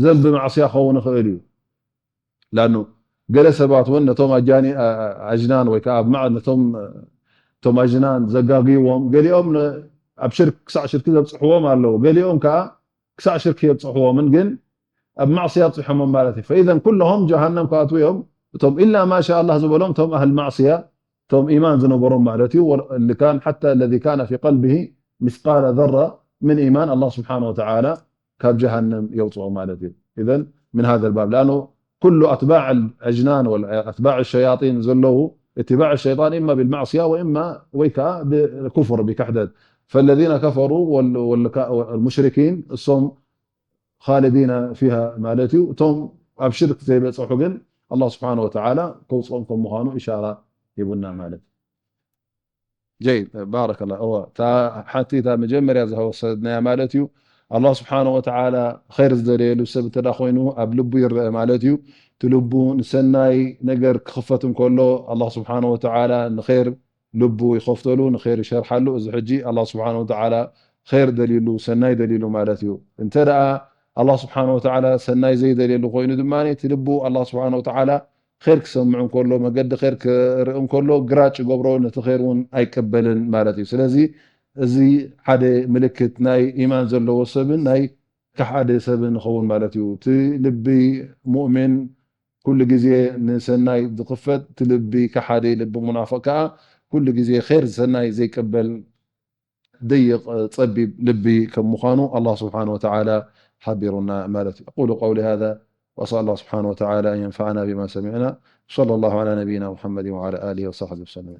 ዘንቢ ማዕስያ ክኸውን ይኽእል እዩ ላኑ ገለ ሰባት እውን ነቶም ኣጃኒ ኣጅናን ወይ ከዓ ኣብ ማዕ ነቶም እቶም ኣጅናን ዘጋግይዎም፣ ገሊኦም ን-፣ ኣብ ሽርክ፣ ክሳዕ ሽርክ ዘብጽሕዎም ኣለዉ። ገሊኦም ከኣ ክሳዕ ሽርክ የብጽሕዎምን፣ ግን ኣብ ማዕስያ ኣብጽሖሞም ማለት እዩ። ፈኢዘን ኩሎም ጀሃነም ክኣትዉ እዮም። እቶም ኢላ ማሻ ኣላህ ዝበሎም፣ እቶም ኣህል ማዕስያ፣ እቶም ኢማን ዝነበሮም ማለት እዩ። ወ-፣ اللي كان، حتى الذي كان في قلبه مثقال ذرة من إيمان، ኣላህ ስብሓነ ወተዓላ ካብ ጀሃነም የውጽኦ ማለት እዩ። إذن من هذا الباب، لأنه كل أتباع الأجنان وأتباع الشياطين ዘለዉ اتباع الشيطان إما بالمعصية وإما ወይ ከዓ ብኩፍር፣ ብክሕደት። فالذين كفروا وال-، والك-، والمشركين እሶም خالدين فيها ማለት እዩ። እቶም ኣብ ሽርክ ዘይበጽሑ ግን ኣላህ ስብሓነ ወተዓላ ከውጽኦም ከም ምዃኑ ኢሻራ ሂቡና ማለት እዩ። ጀይድ፣ ባረከላህ። እወ፣ እታ ሓንቲ፣ እታ መጀመርያ ዝወሰድናያ ማለት እዩ። ኣላህ ስብሓነ ወተዓላ ኸይር ዝደለየሉ ሰብ እንተ ደኣ ኮይኑ ኣብ ልቡ ይረአ ማለት እዩ። እቲ ልቡ ንሰናይ ነገር ክኽፈት እንከሎ ኣላህ ስብሓነ ወተዓላ ንኸይር ልቡ ይኸፍተሉ፣ ንኸይር ይሸርሓሉ። እዚ ሕጂ ኣላህ ስብሓነ ወተዓላ ኸይር ደልዩሉ፣ ሰናይ ደልዩሉ ማለት እዩ። እንተ ደኣ ኣላህ ስብሓነ ወተዓላ ሰናይ ዘይደልየሉ ኮይኑ ድማ እቲ ልቡ ኣላህ ስብሓነ ወተዓላ ኸይር ክሰምዕ እንከሎ፣ መገዲ ኸይር ክርኢ እንከሎ፣ ግራጭ ይገብሮ፣ ነቲ ኸይር እውን ኣይቀበልን ማለት እዩ። ስለዚ እዚ ሓደ ምልክት ናይ ኢማን ዘለዎ ሰብን ናይ ከሓደ ሰብን ይኸውን ማለት እዩ። እቲ ልቢ ሙእሚን ኩሉ ግዜ ንሰናይ ዝኽፈት፣ እቲ ልቢ ከሓዲ፣ ልቢ ሙናፍቕ ከኣ ኩሉ ግዜ ኸይር ሰናይ ዘይቀበል ደይቕ ጸቢብ ልቢ ከም ምዃኑ ኣላህ ስብሓነ ወተዓላ ሓቢሩና ማለት እዩ። أقول قولي هذا وأسأل الله سبحانه وتعالى أن ينفعنا بما سمعنا. صلى الله على نبينا محمد وعلى آله وصحبه وسلم.